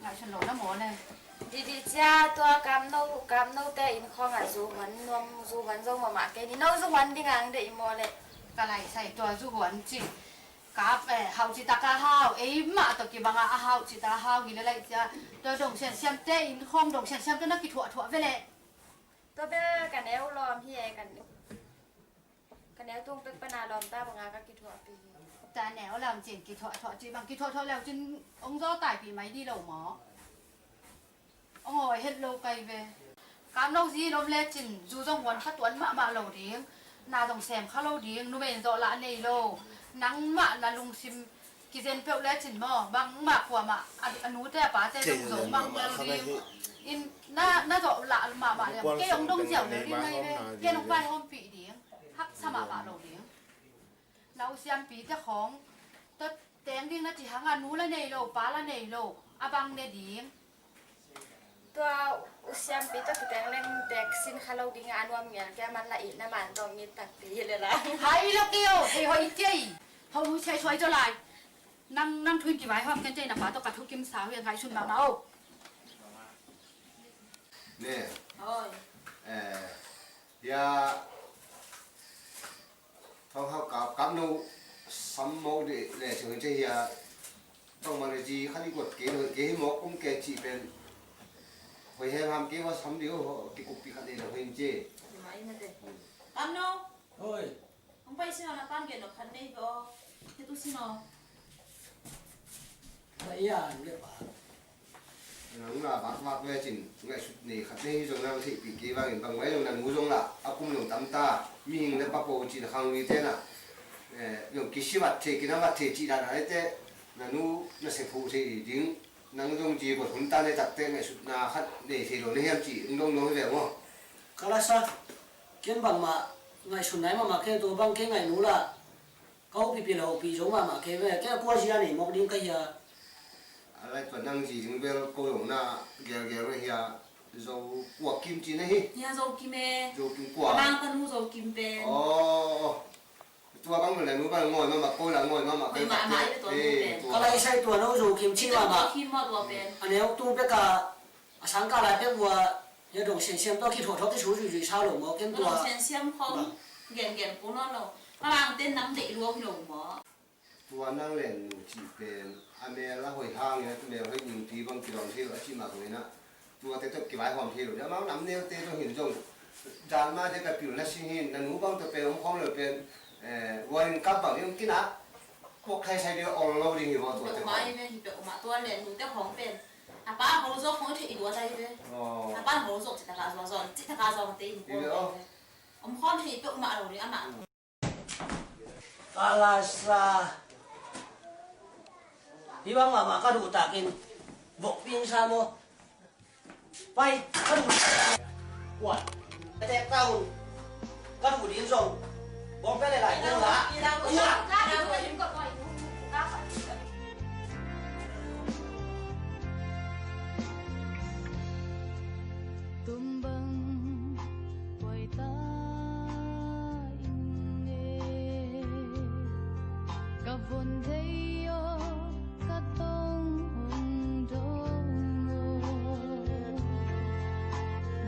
Ngaihsun lo na maw le? Didi cia tua Kamno, Kamno te inn khawngah zu huan nuam, zu huan zo mahmah ke ni. No zu huan dingah hong deih maw le? Ka laisai tua zu huan ci. Kap, eh, hauh cita ka hau, ei mah tawh kibangah a hauh cita hau hi le laih cia. Tua dong siansiam te inn khawng dong siansiam te na kithuahthuah ve leh. Tua bel ka neu lawm hi e, ka, ka neu tung pek pana lawm ta banga ka kithuahpi hi. Ta neu lawm cin kithuahthuah ci bang kithuahthuah leu cin ong zaw taipih mai di lo maw? Ong awi het lo kai ve. Kamno zi lom le cin zu zong huan kha tuan mahmah lo ding. Na zong sem kha lo ding. Numei in zawh lah nei lo. Nangmah na lungsim kizen peuh le cin maw? Bangmah kuamah a, a nute a pate zong zo mang lo ding. In na, na zawh lah mahmah le kei ong dong ziau le ding ngai ve. Ken ong pai hawmpih ding. Haksa mahmah lo ding. Na u siampi te khawng tua teng ding na ci hanga nu la nei lo, pa la nei lo, a bang ne ding. Tua u siampi tua kiteng leng tek sin kha lo ding a nuam ngial kia man la i na man dong ngit takpi hi le la. Hai lo kio, hei hoi tiai. Hau nu sai suai jo lai. Nang, nang thuin kivai hawm ken tiai na pa tua ka thukim sa hui ngai sun mama o. Ne. Oi. Eh, ya. Thong hau kap, kap no sam mo de le chung che hia. Thong ma le ji khani kuat ke no ke hi mo kum ke chi pen. Hoi hem ham ke wa sam de ho ki kup pi khat le hoi che. Mai na de. Kap no. Hoi. Hong pai si no na pan ke no khan nei ho. Ke tu si no. Ba ya le ba. Nang na vak vak le cin ngaihsut nei khat nei zong nang theihpih kei vangin bang mai zong na nu zong lah a kum zong tam ta mihing le papo cin khang lui te na. Eh, zong kisi vat thei kina vat thei cih dan ai te na nu na se phu thei ding nang zong ji ko hun ta ne tak te ngaihsutna khat nei thei lo na hiam cih ung dong dong ve mo. Ka la sa ken bang ma ngaihsut nai ma ma ke to bang ke ngai nu la. Ka hopih pih le hopih zo mahmah kei ve, kei a kua zia nei mawk ding ka hia. A lai tua nang zi ding bel ko zong na gelgel ve hia, zo kua kim ci na hi. Hia zo kim e. Zo kim kua. Nang ka nu zo kim pen. Aw. Tua bang le nu bang ngoi mahmah ko la ngoi mahmah. Ngoi mahmah i tua nu pen. Ka lai sai tua no zo kim ci mahmah. Kim mah tua pen. A neu tu pek a A sang ka lai pek vua hia dong siansiam tawh kithuah thuah kisu zuizui sa lo maw ken tua. Dong siansiam khong gengen pu nawn lo. Ka lang ten nam deih luang hi lo maw. Tua nang len nu cih pen a mel a hoi hang ina mel hoi ning pi bang kidawm thei lo a cih mak lo ina. Tua te tawh kivaihuam thei lo ina mang nam neu te tawh hin zong. Dan ma te ka pil na si hin na nu bang tawh pen om khong lo pen. Warin kap bang in kina. Kok thai sai ding ol lo ding hi maw tua te khong. Mai ve hi pe oma tua len nu te khong pen. A pa hong zawk hong thei i dua tai ve. A pa hong zawk cih taka zawk zawk cih taka zawk te in ko ve. Om khawm thei peuhmah lo ding amah. Kalasa. Hi bang mahmah ka duh takin vok ping sa maw? Pai ka duh. Kuat. Tek ta un. Ka duh ding zong bawngpia le lai ding la. Tumbang paita in e ka von thei aw ka tong hong dong aw.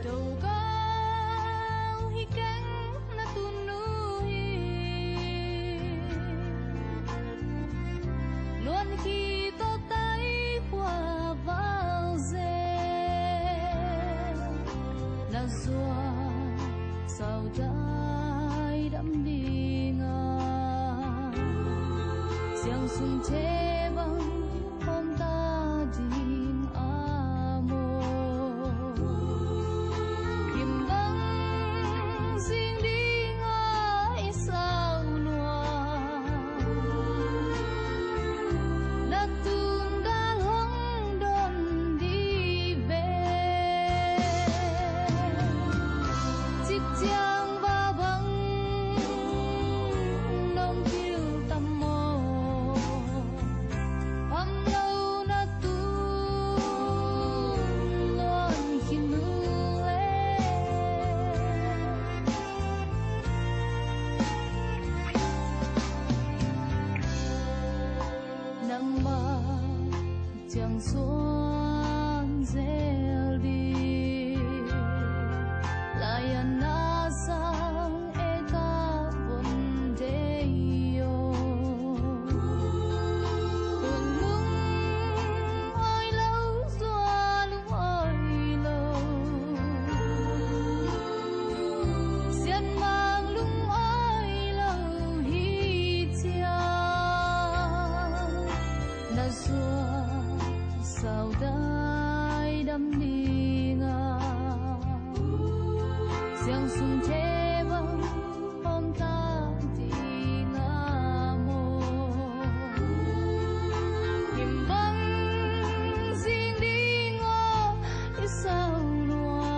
Do kau hi keng na tunu hi. Luan khi tawh tai khua val zel na zuak sau dai dam dinga siang sung te bang om ta ding a maw? Kim bang zing dinga i sau lua na tun gal hong don di ve. Cik ciang va bang nong pil tam maw? Pam lo na tu luan khin le nangmah ciang suan zel ding. Lai a na sang e ka von dei aw. Hun lung oi lo, zua lung oi lo, sianmang lung oi lo hi ciang na zuak sau dai dam dinga siang sung te bang om ta dinga maw? Kim bang zing ding aw i sau lua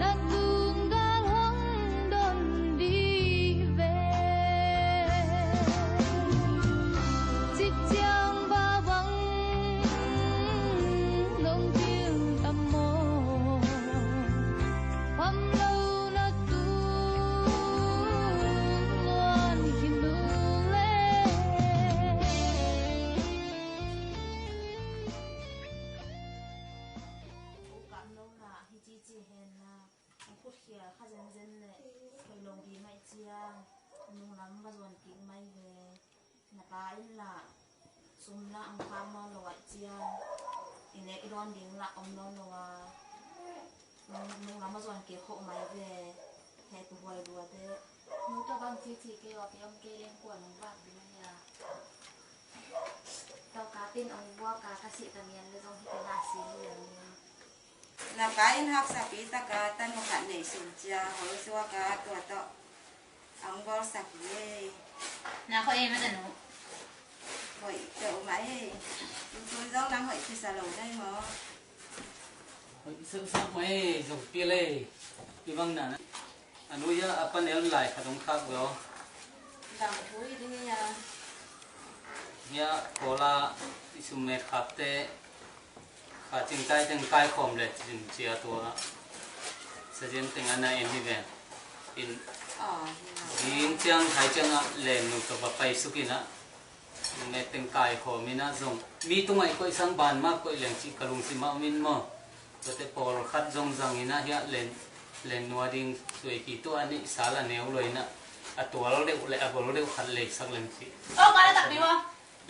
na tun gal hong don di ve. Cik ciang va bang nong pil tam maw? Pam lo na tu luan khin le. Kam lo na hi cici hen la. Ang khut khial kha zenzen le thoi lo ding mai ciang nunglam va zuan kik mai ve. Na pa in la sum la ang kham nawn lo ai ciang i nek i dawn ding la om nawn lo a. Nung, nunglam va zuan kik khawh mai ve. He tu huai lua te. Nu tawh bang cici kei aw, kei om kei leng kua nong vak ding a hia? Tawh ka tin ong buak a ka sih ta mian le zong hi ka na si hi a. Na pa in haksa pi taka tanu khat nei sun cia hoi suak a tua tawh ang bawlsak hi ei. Na kho ei ma tanu. Hoih tawh um a ei. Tuntun zong nang hoih kisa lo nei maw? Hoih seusak mah ei zong pi lei. I bang na na. A nu hiah a panel lai khat hong khak ve aw. Dang thu i ding ia. Hiah Paula i sum met khakte kha cing kai teng kai khawm le cin cia tua. Sazian teng a na en hi ve. In ding ciang khai ciang ah len nu ka va pai suk in ah. Met teng kai khawm in ah zong mi tungah i koih sang ban mah koih leng cih ka lungsim ah om in maw? Tuate pawlkhat zong zang in ah hiah len, len nua ding suai ki tuah a neihsa la neu lo in ah a tual deuh le a gol deuh khat leisak leng cih.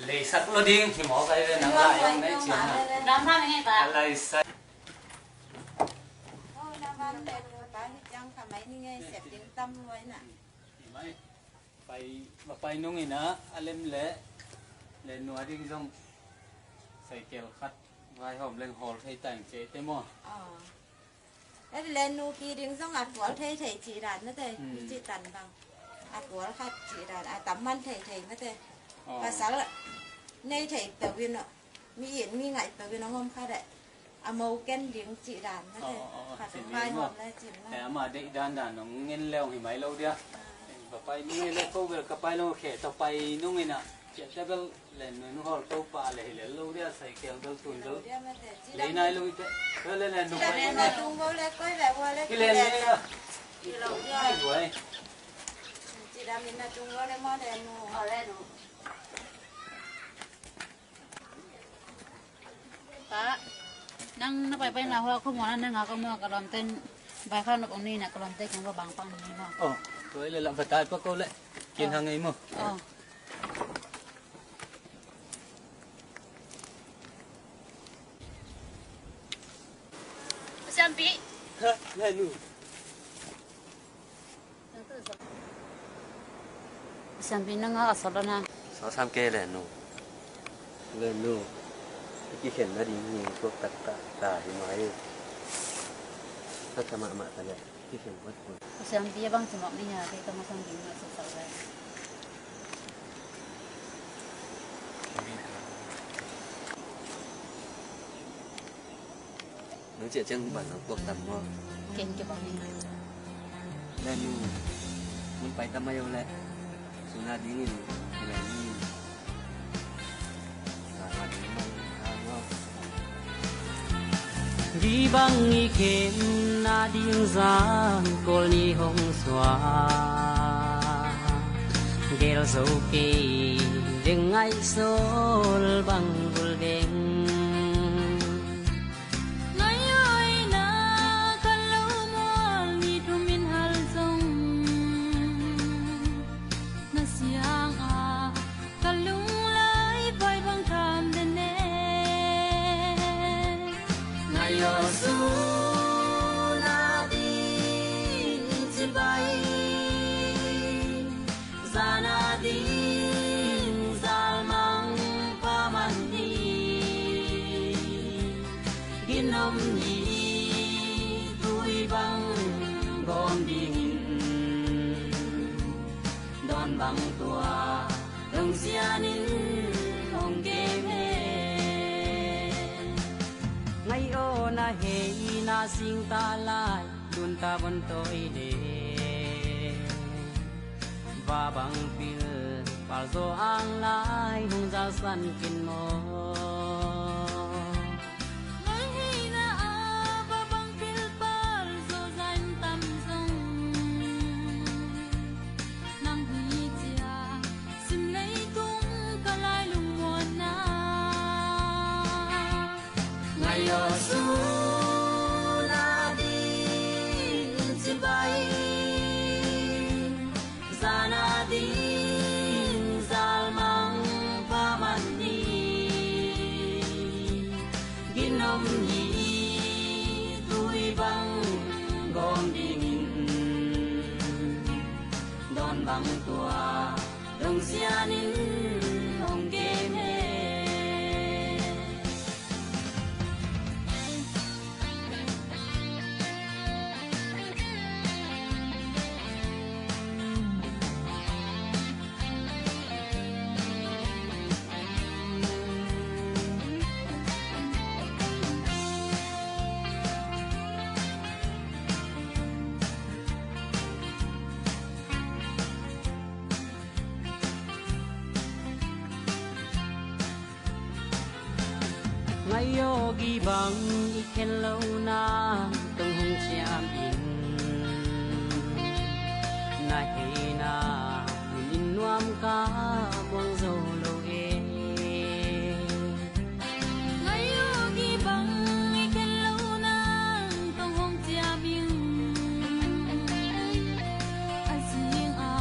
Leisak lo ding hi maw kai ve nang lai om ne ciang ah. A laisai. Pai, va pai nung in ah a lem le len nua ding zong saikel khat vaihawm leng hawl thei ta ing cei te maw? Hei len nu ki ding zong a tual thei thei cih dan mate, mi cih tan bang a tual khat cih dan a tam man thei thei mate. Pasal nei thei peuh in aw, mi in mi ngaih peuh in aw hom khat eh. A mo ken ding cih dan mate. Aw, aw, aw, khat sin hong pai maw? Nuam le cin la. Eh, ama deih dandan nong ngen le hong hi mai lo dia. Ah. Eh, va pai nung ei le ko bel ka pai lo khe tawh pai nung ina. Ciah cia bel len nung hawl ko pa le hi le lo dia, sai kel bel tun bel. Lo dia mate. Lei nai lo i te. Bel le len nung pai nung. Len na tung bo le koi le hua le. Ki len le. Ki lo dia. Ai, duai. Ci dam in na tung bo le mo le nu. Aw le nu. Pa, nang na paipai na hua ko mo na nang a ko mo ka lawmten bai kha nop ong ni na ka lawmte kong va bang pang ni mo. Oh, ko le la va tai pa ko le. Kin hang ei mo. Oh. Siampi. Ha, le nu. Siampi nang a sawt lo na. Sawt sam kei le nu. Le nu. Kikhen na ding hi ko taktak ta hi mai. Taktak mahmah ta le. Kikhen buat buat. Siampi a bang ci mawk ni ha kei ka masang ding na sawt sawt le. Nang ciah ciang ban nang tuak tam maw? Ken kibang hi. Le nu, mun pai tam mai o le. Suna dingin, le nu. Suna dingin, le nu. Di bang i khen na ding zang kol ni hong suak. Gel zo kei deng ngaih sawl bang bul deng. Ngai oi na kan lo mual ni thum in hal zong. Na siang a ka lunglai pai bang tham den e. Ngai aw sun a ding cibai. Zan a ding zal mang pa man ni. Ginom ni tui bang gawm dingin. Dawn bang tua dong sianin hong kem e. Ngai aw na hei na sing ta lai dun ta bon toi de. Va bang pil pal zo ang lai hong zal san kin maw. Ngai hei na a va bang pil pal zo zain tam zong. Nang hi cia sim leitung ka lai lungmuanna. Ngai aw sun a ding cibai. Zan a ding zal mang pa man ni. Ginom ni tui bang gawm dingin. Dawn bang tua dong sianin hong kem e. Ngai aw gih bang i khen lo na tong hong ciam in. Na hei na min in nuam ka muang zo lo e. Ngai aw gih bang i khen lo na tong hong ciam in. A zing a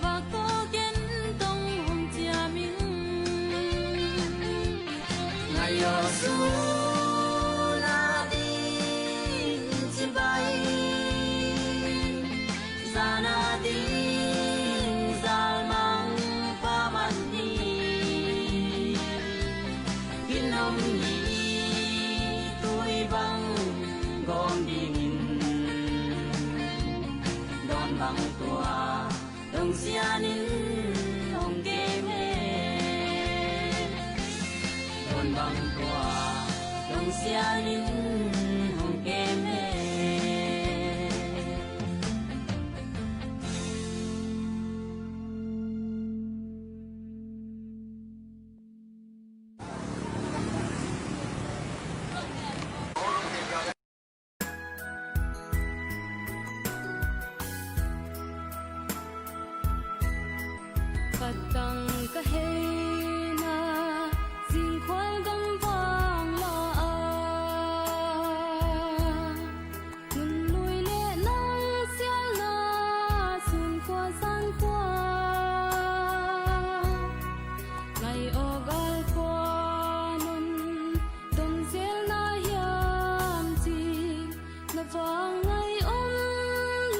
vak tawh ken tong hong ciam in. Ngai aw sun a ding cibai. Zan a ding zal mang pa man ni. Ginom ni tui bang gawm dingin. Dawn bang tua dong sianin hong kem e. Dawn bang tua dong Sianin hong kem e. Patang ka heina, zingkhual gam vang la a, nunlui le nang sialna, sun khua zan khua, ngai aw gal khua, nong dong zel na hiam cih, na vangngai om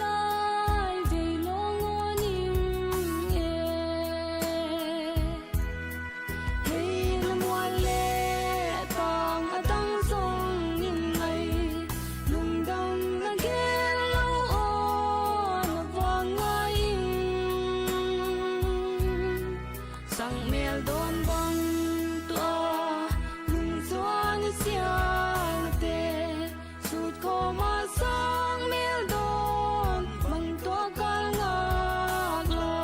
lai vei lawng aw ning e. Hei na mual le tang a dang zong in ngai, lungdam na gen lo aw, na vangngai ing. Sangmel dawn bang tua, nungzuan i siate, sut khawm a sangmel dawn bang tua kal ngak la.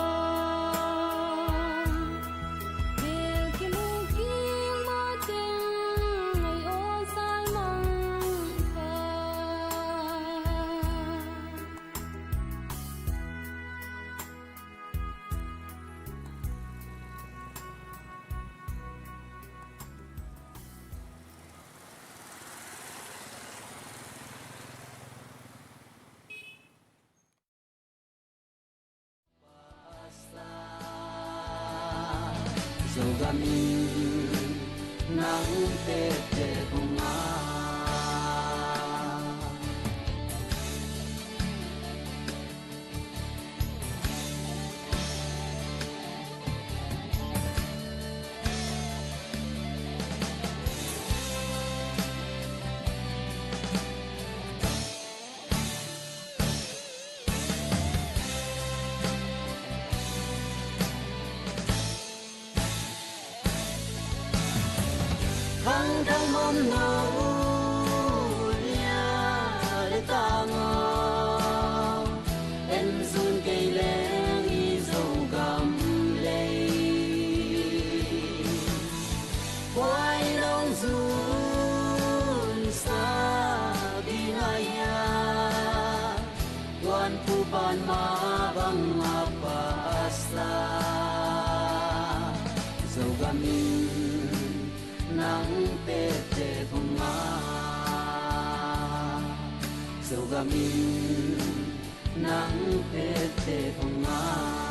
Bel kilungkim mateng ngai aw salmang kha. Zogam in nang tete hong a. Khang thang mom no nia le tang aw, en zun kei leng i Zogam lei. Buai nong zun sa ding a hia, tuan pu pan ma bang a pasta. Zogam in nang tete hong a. Zogam in nang tete hong a.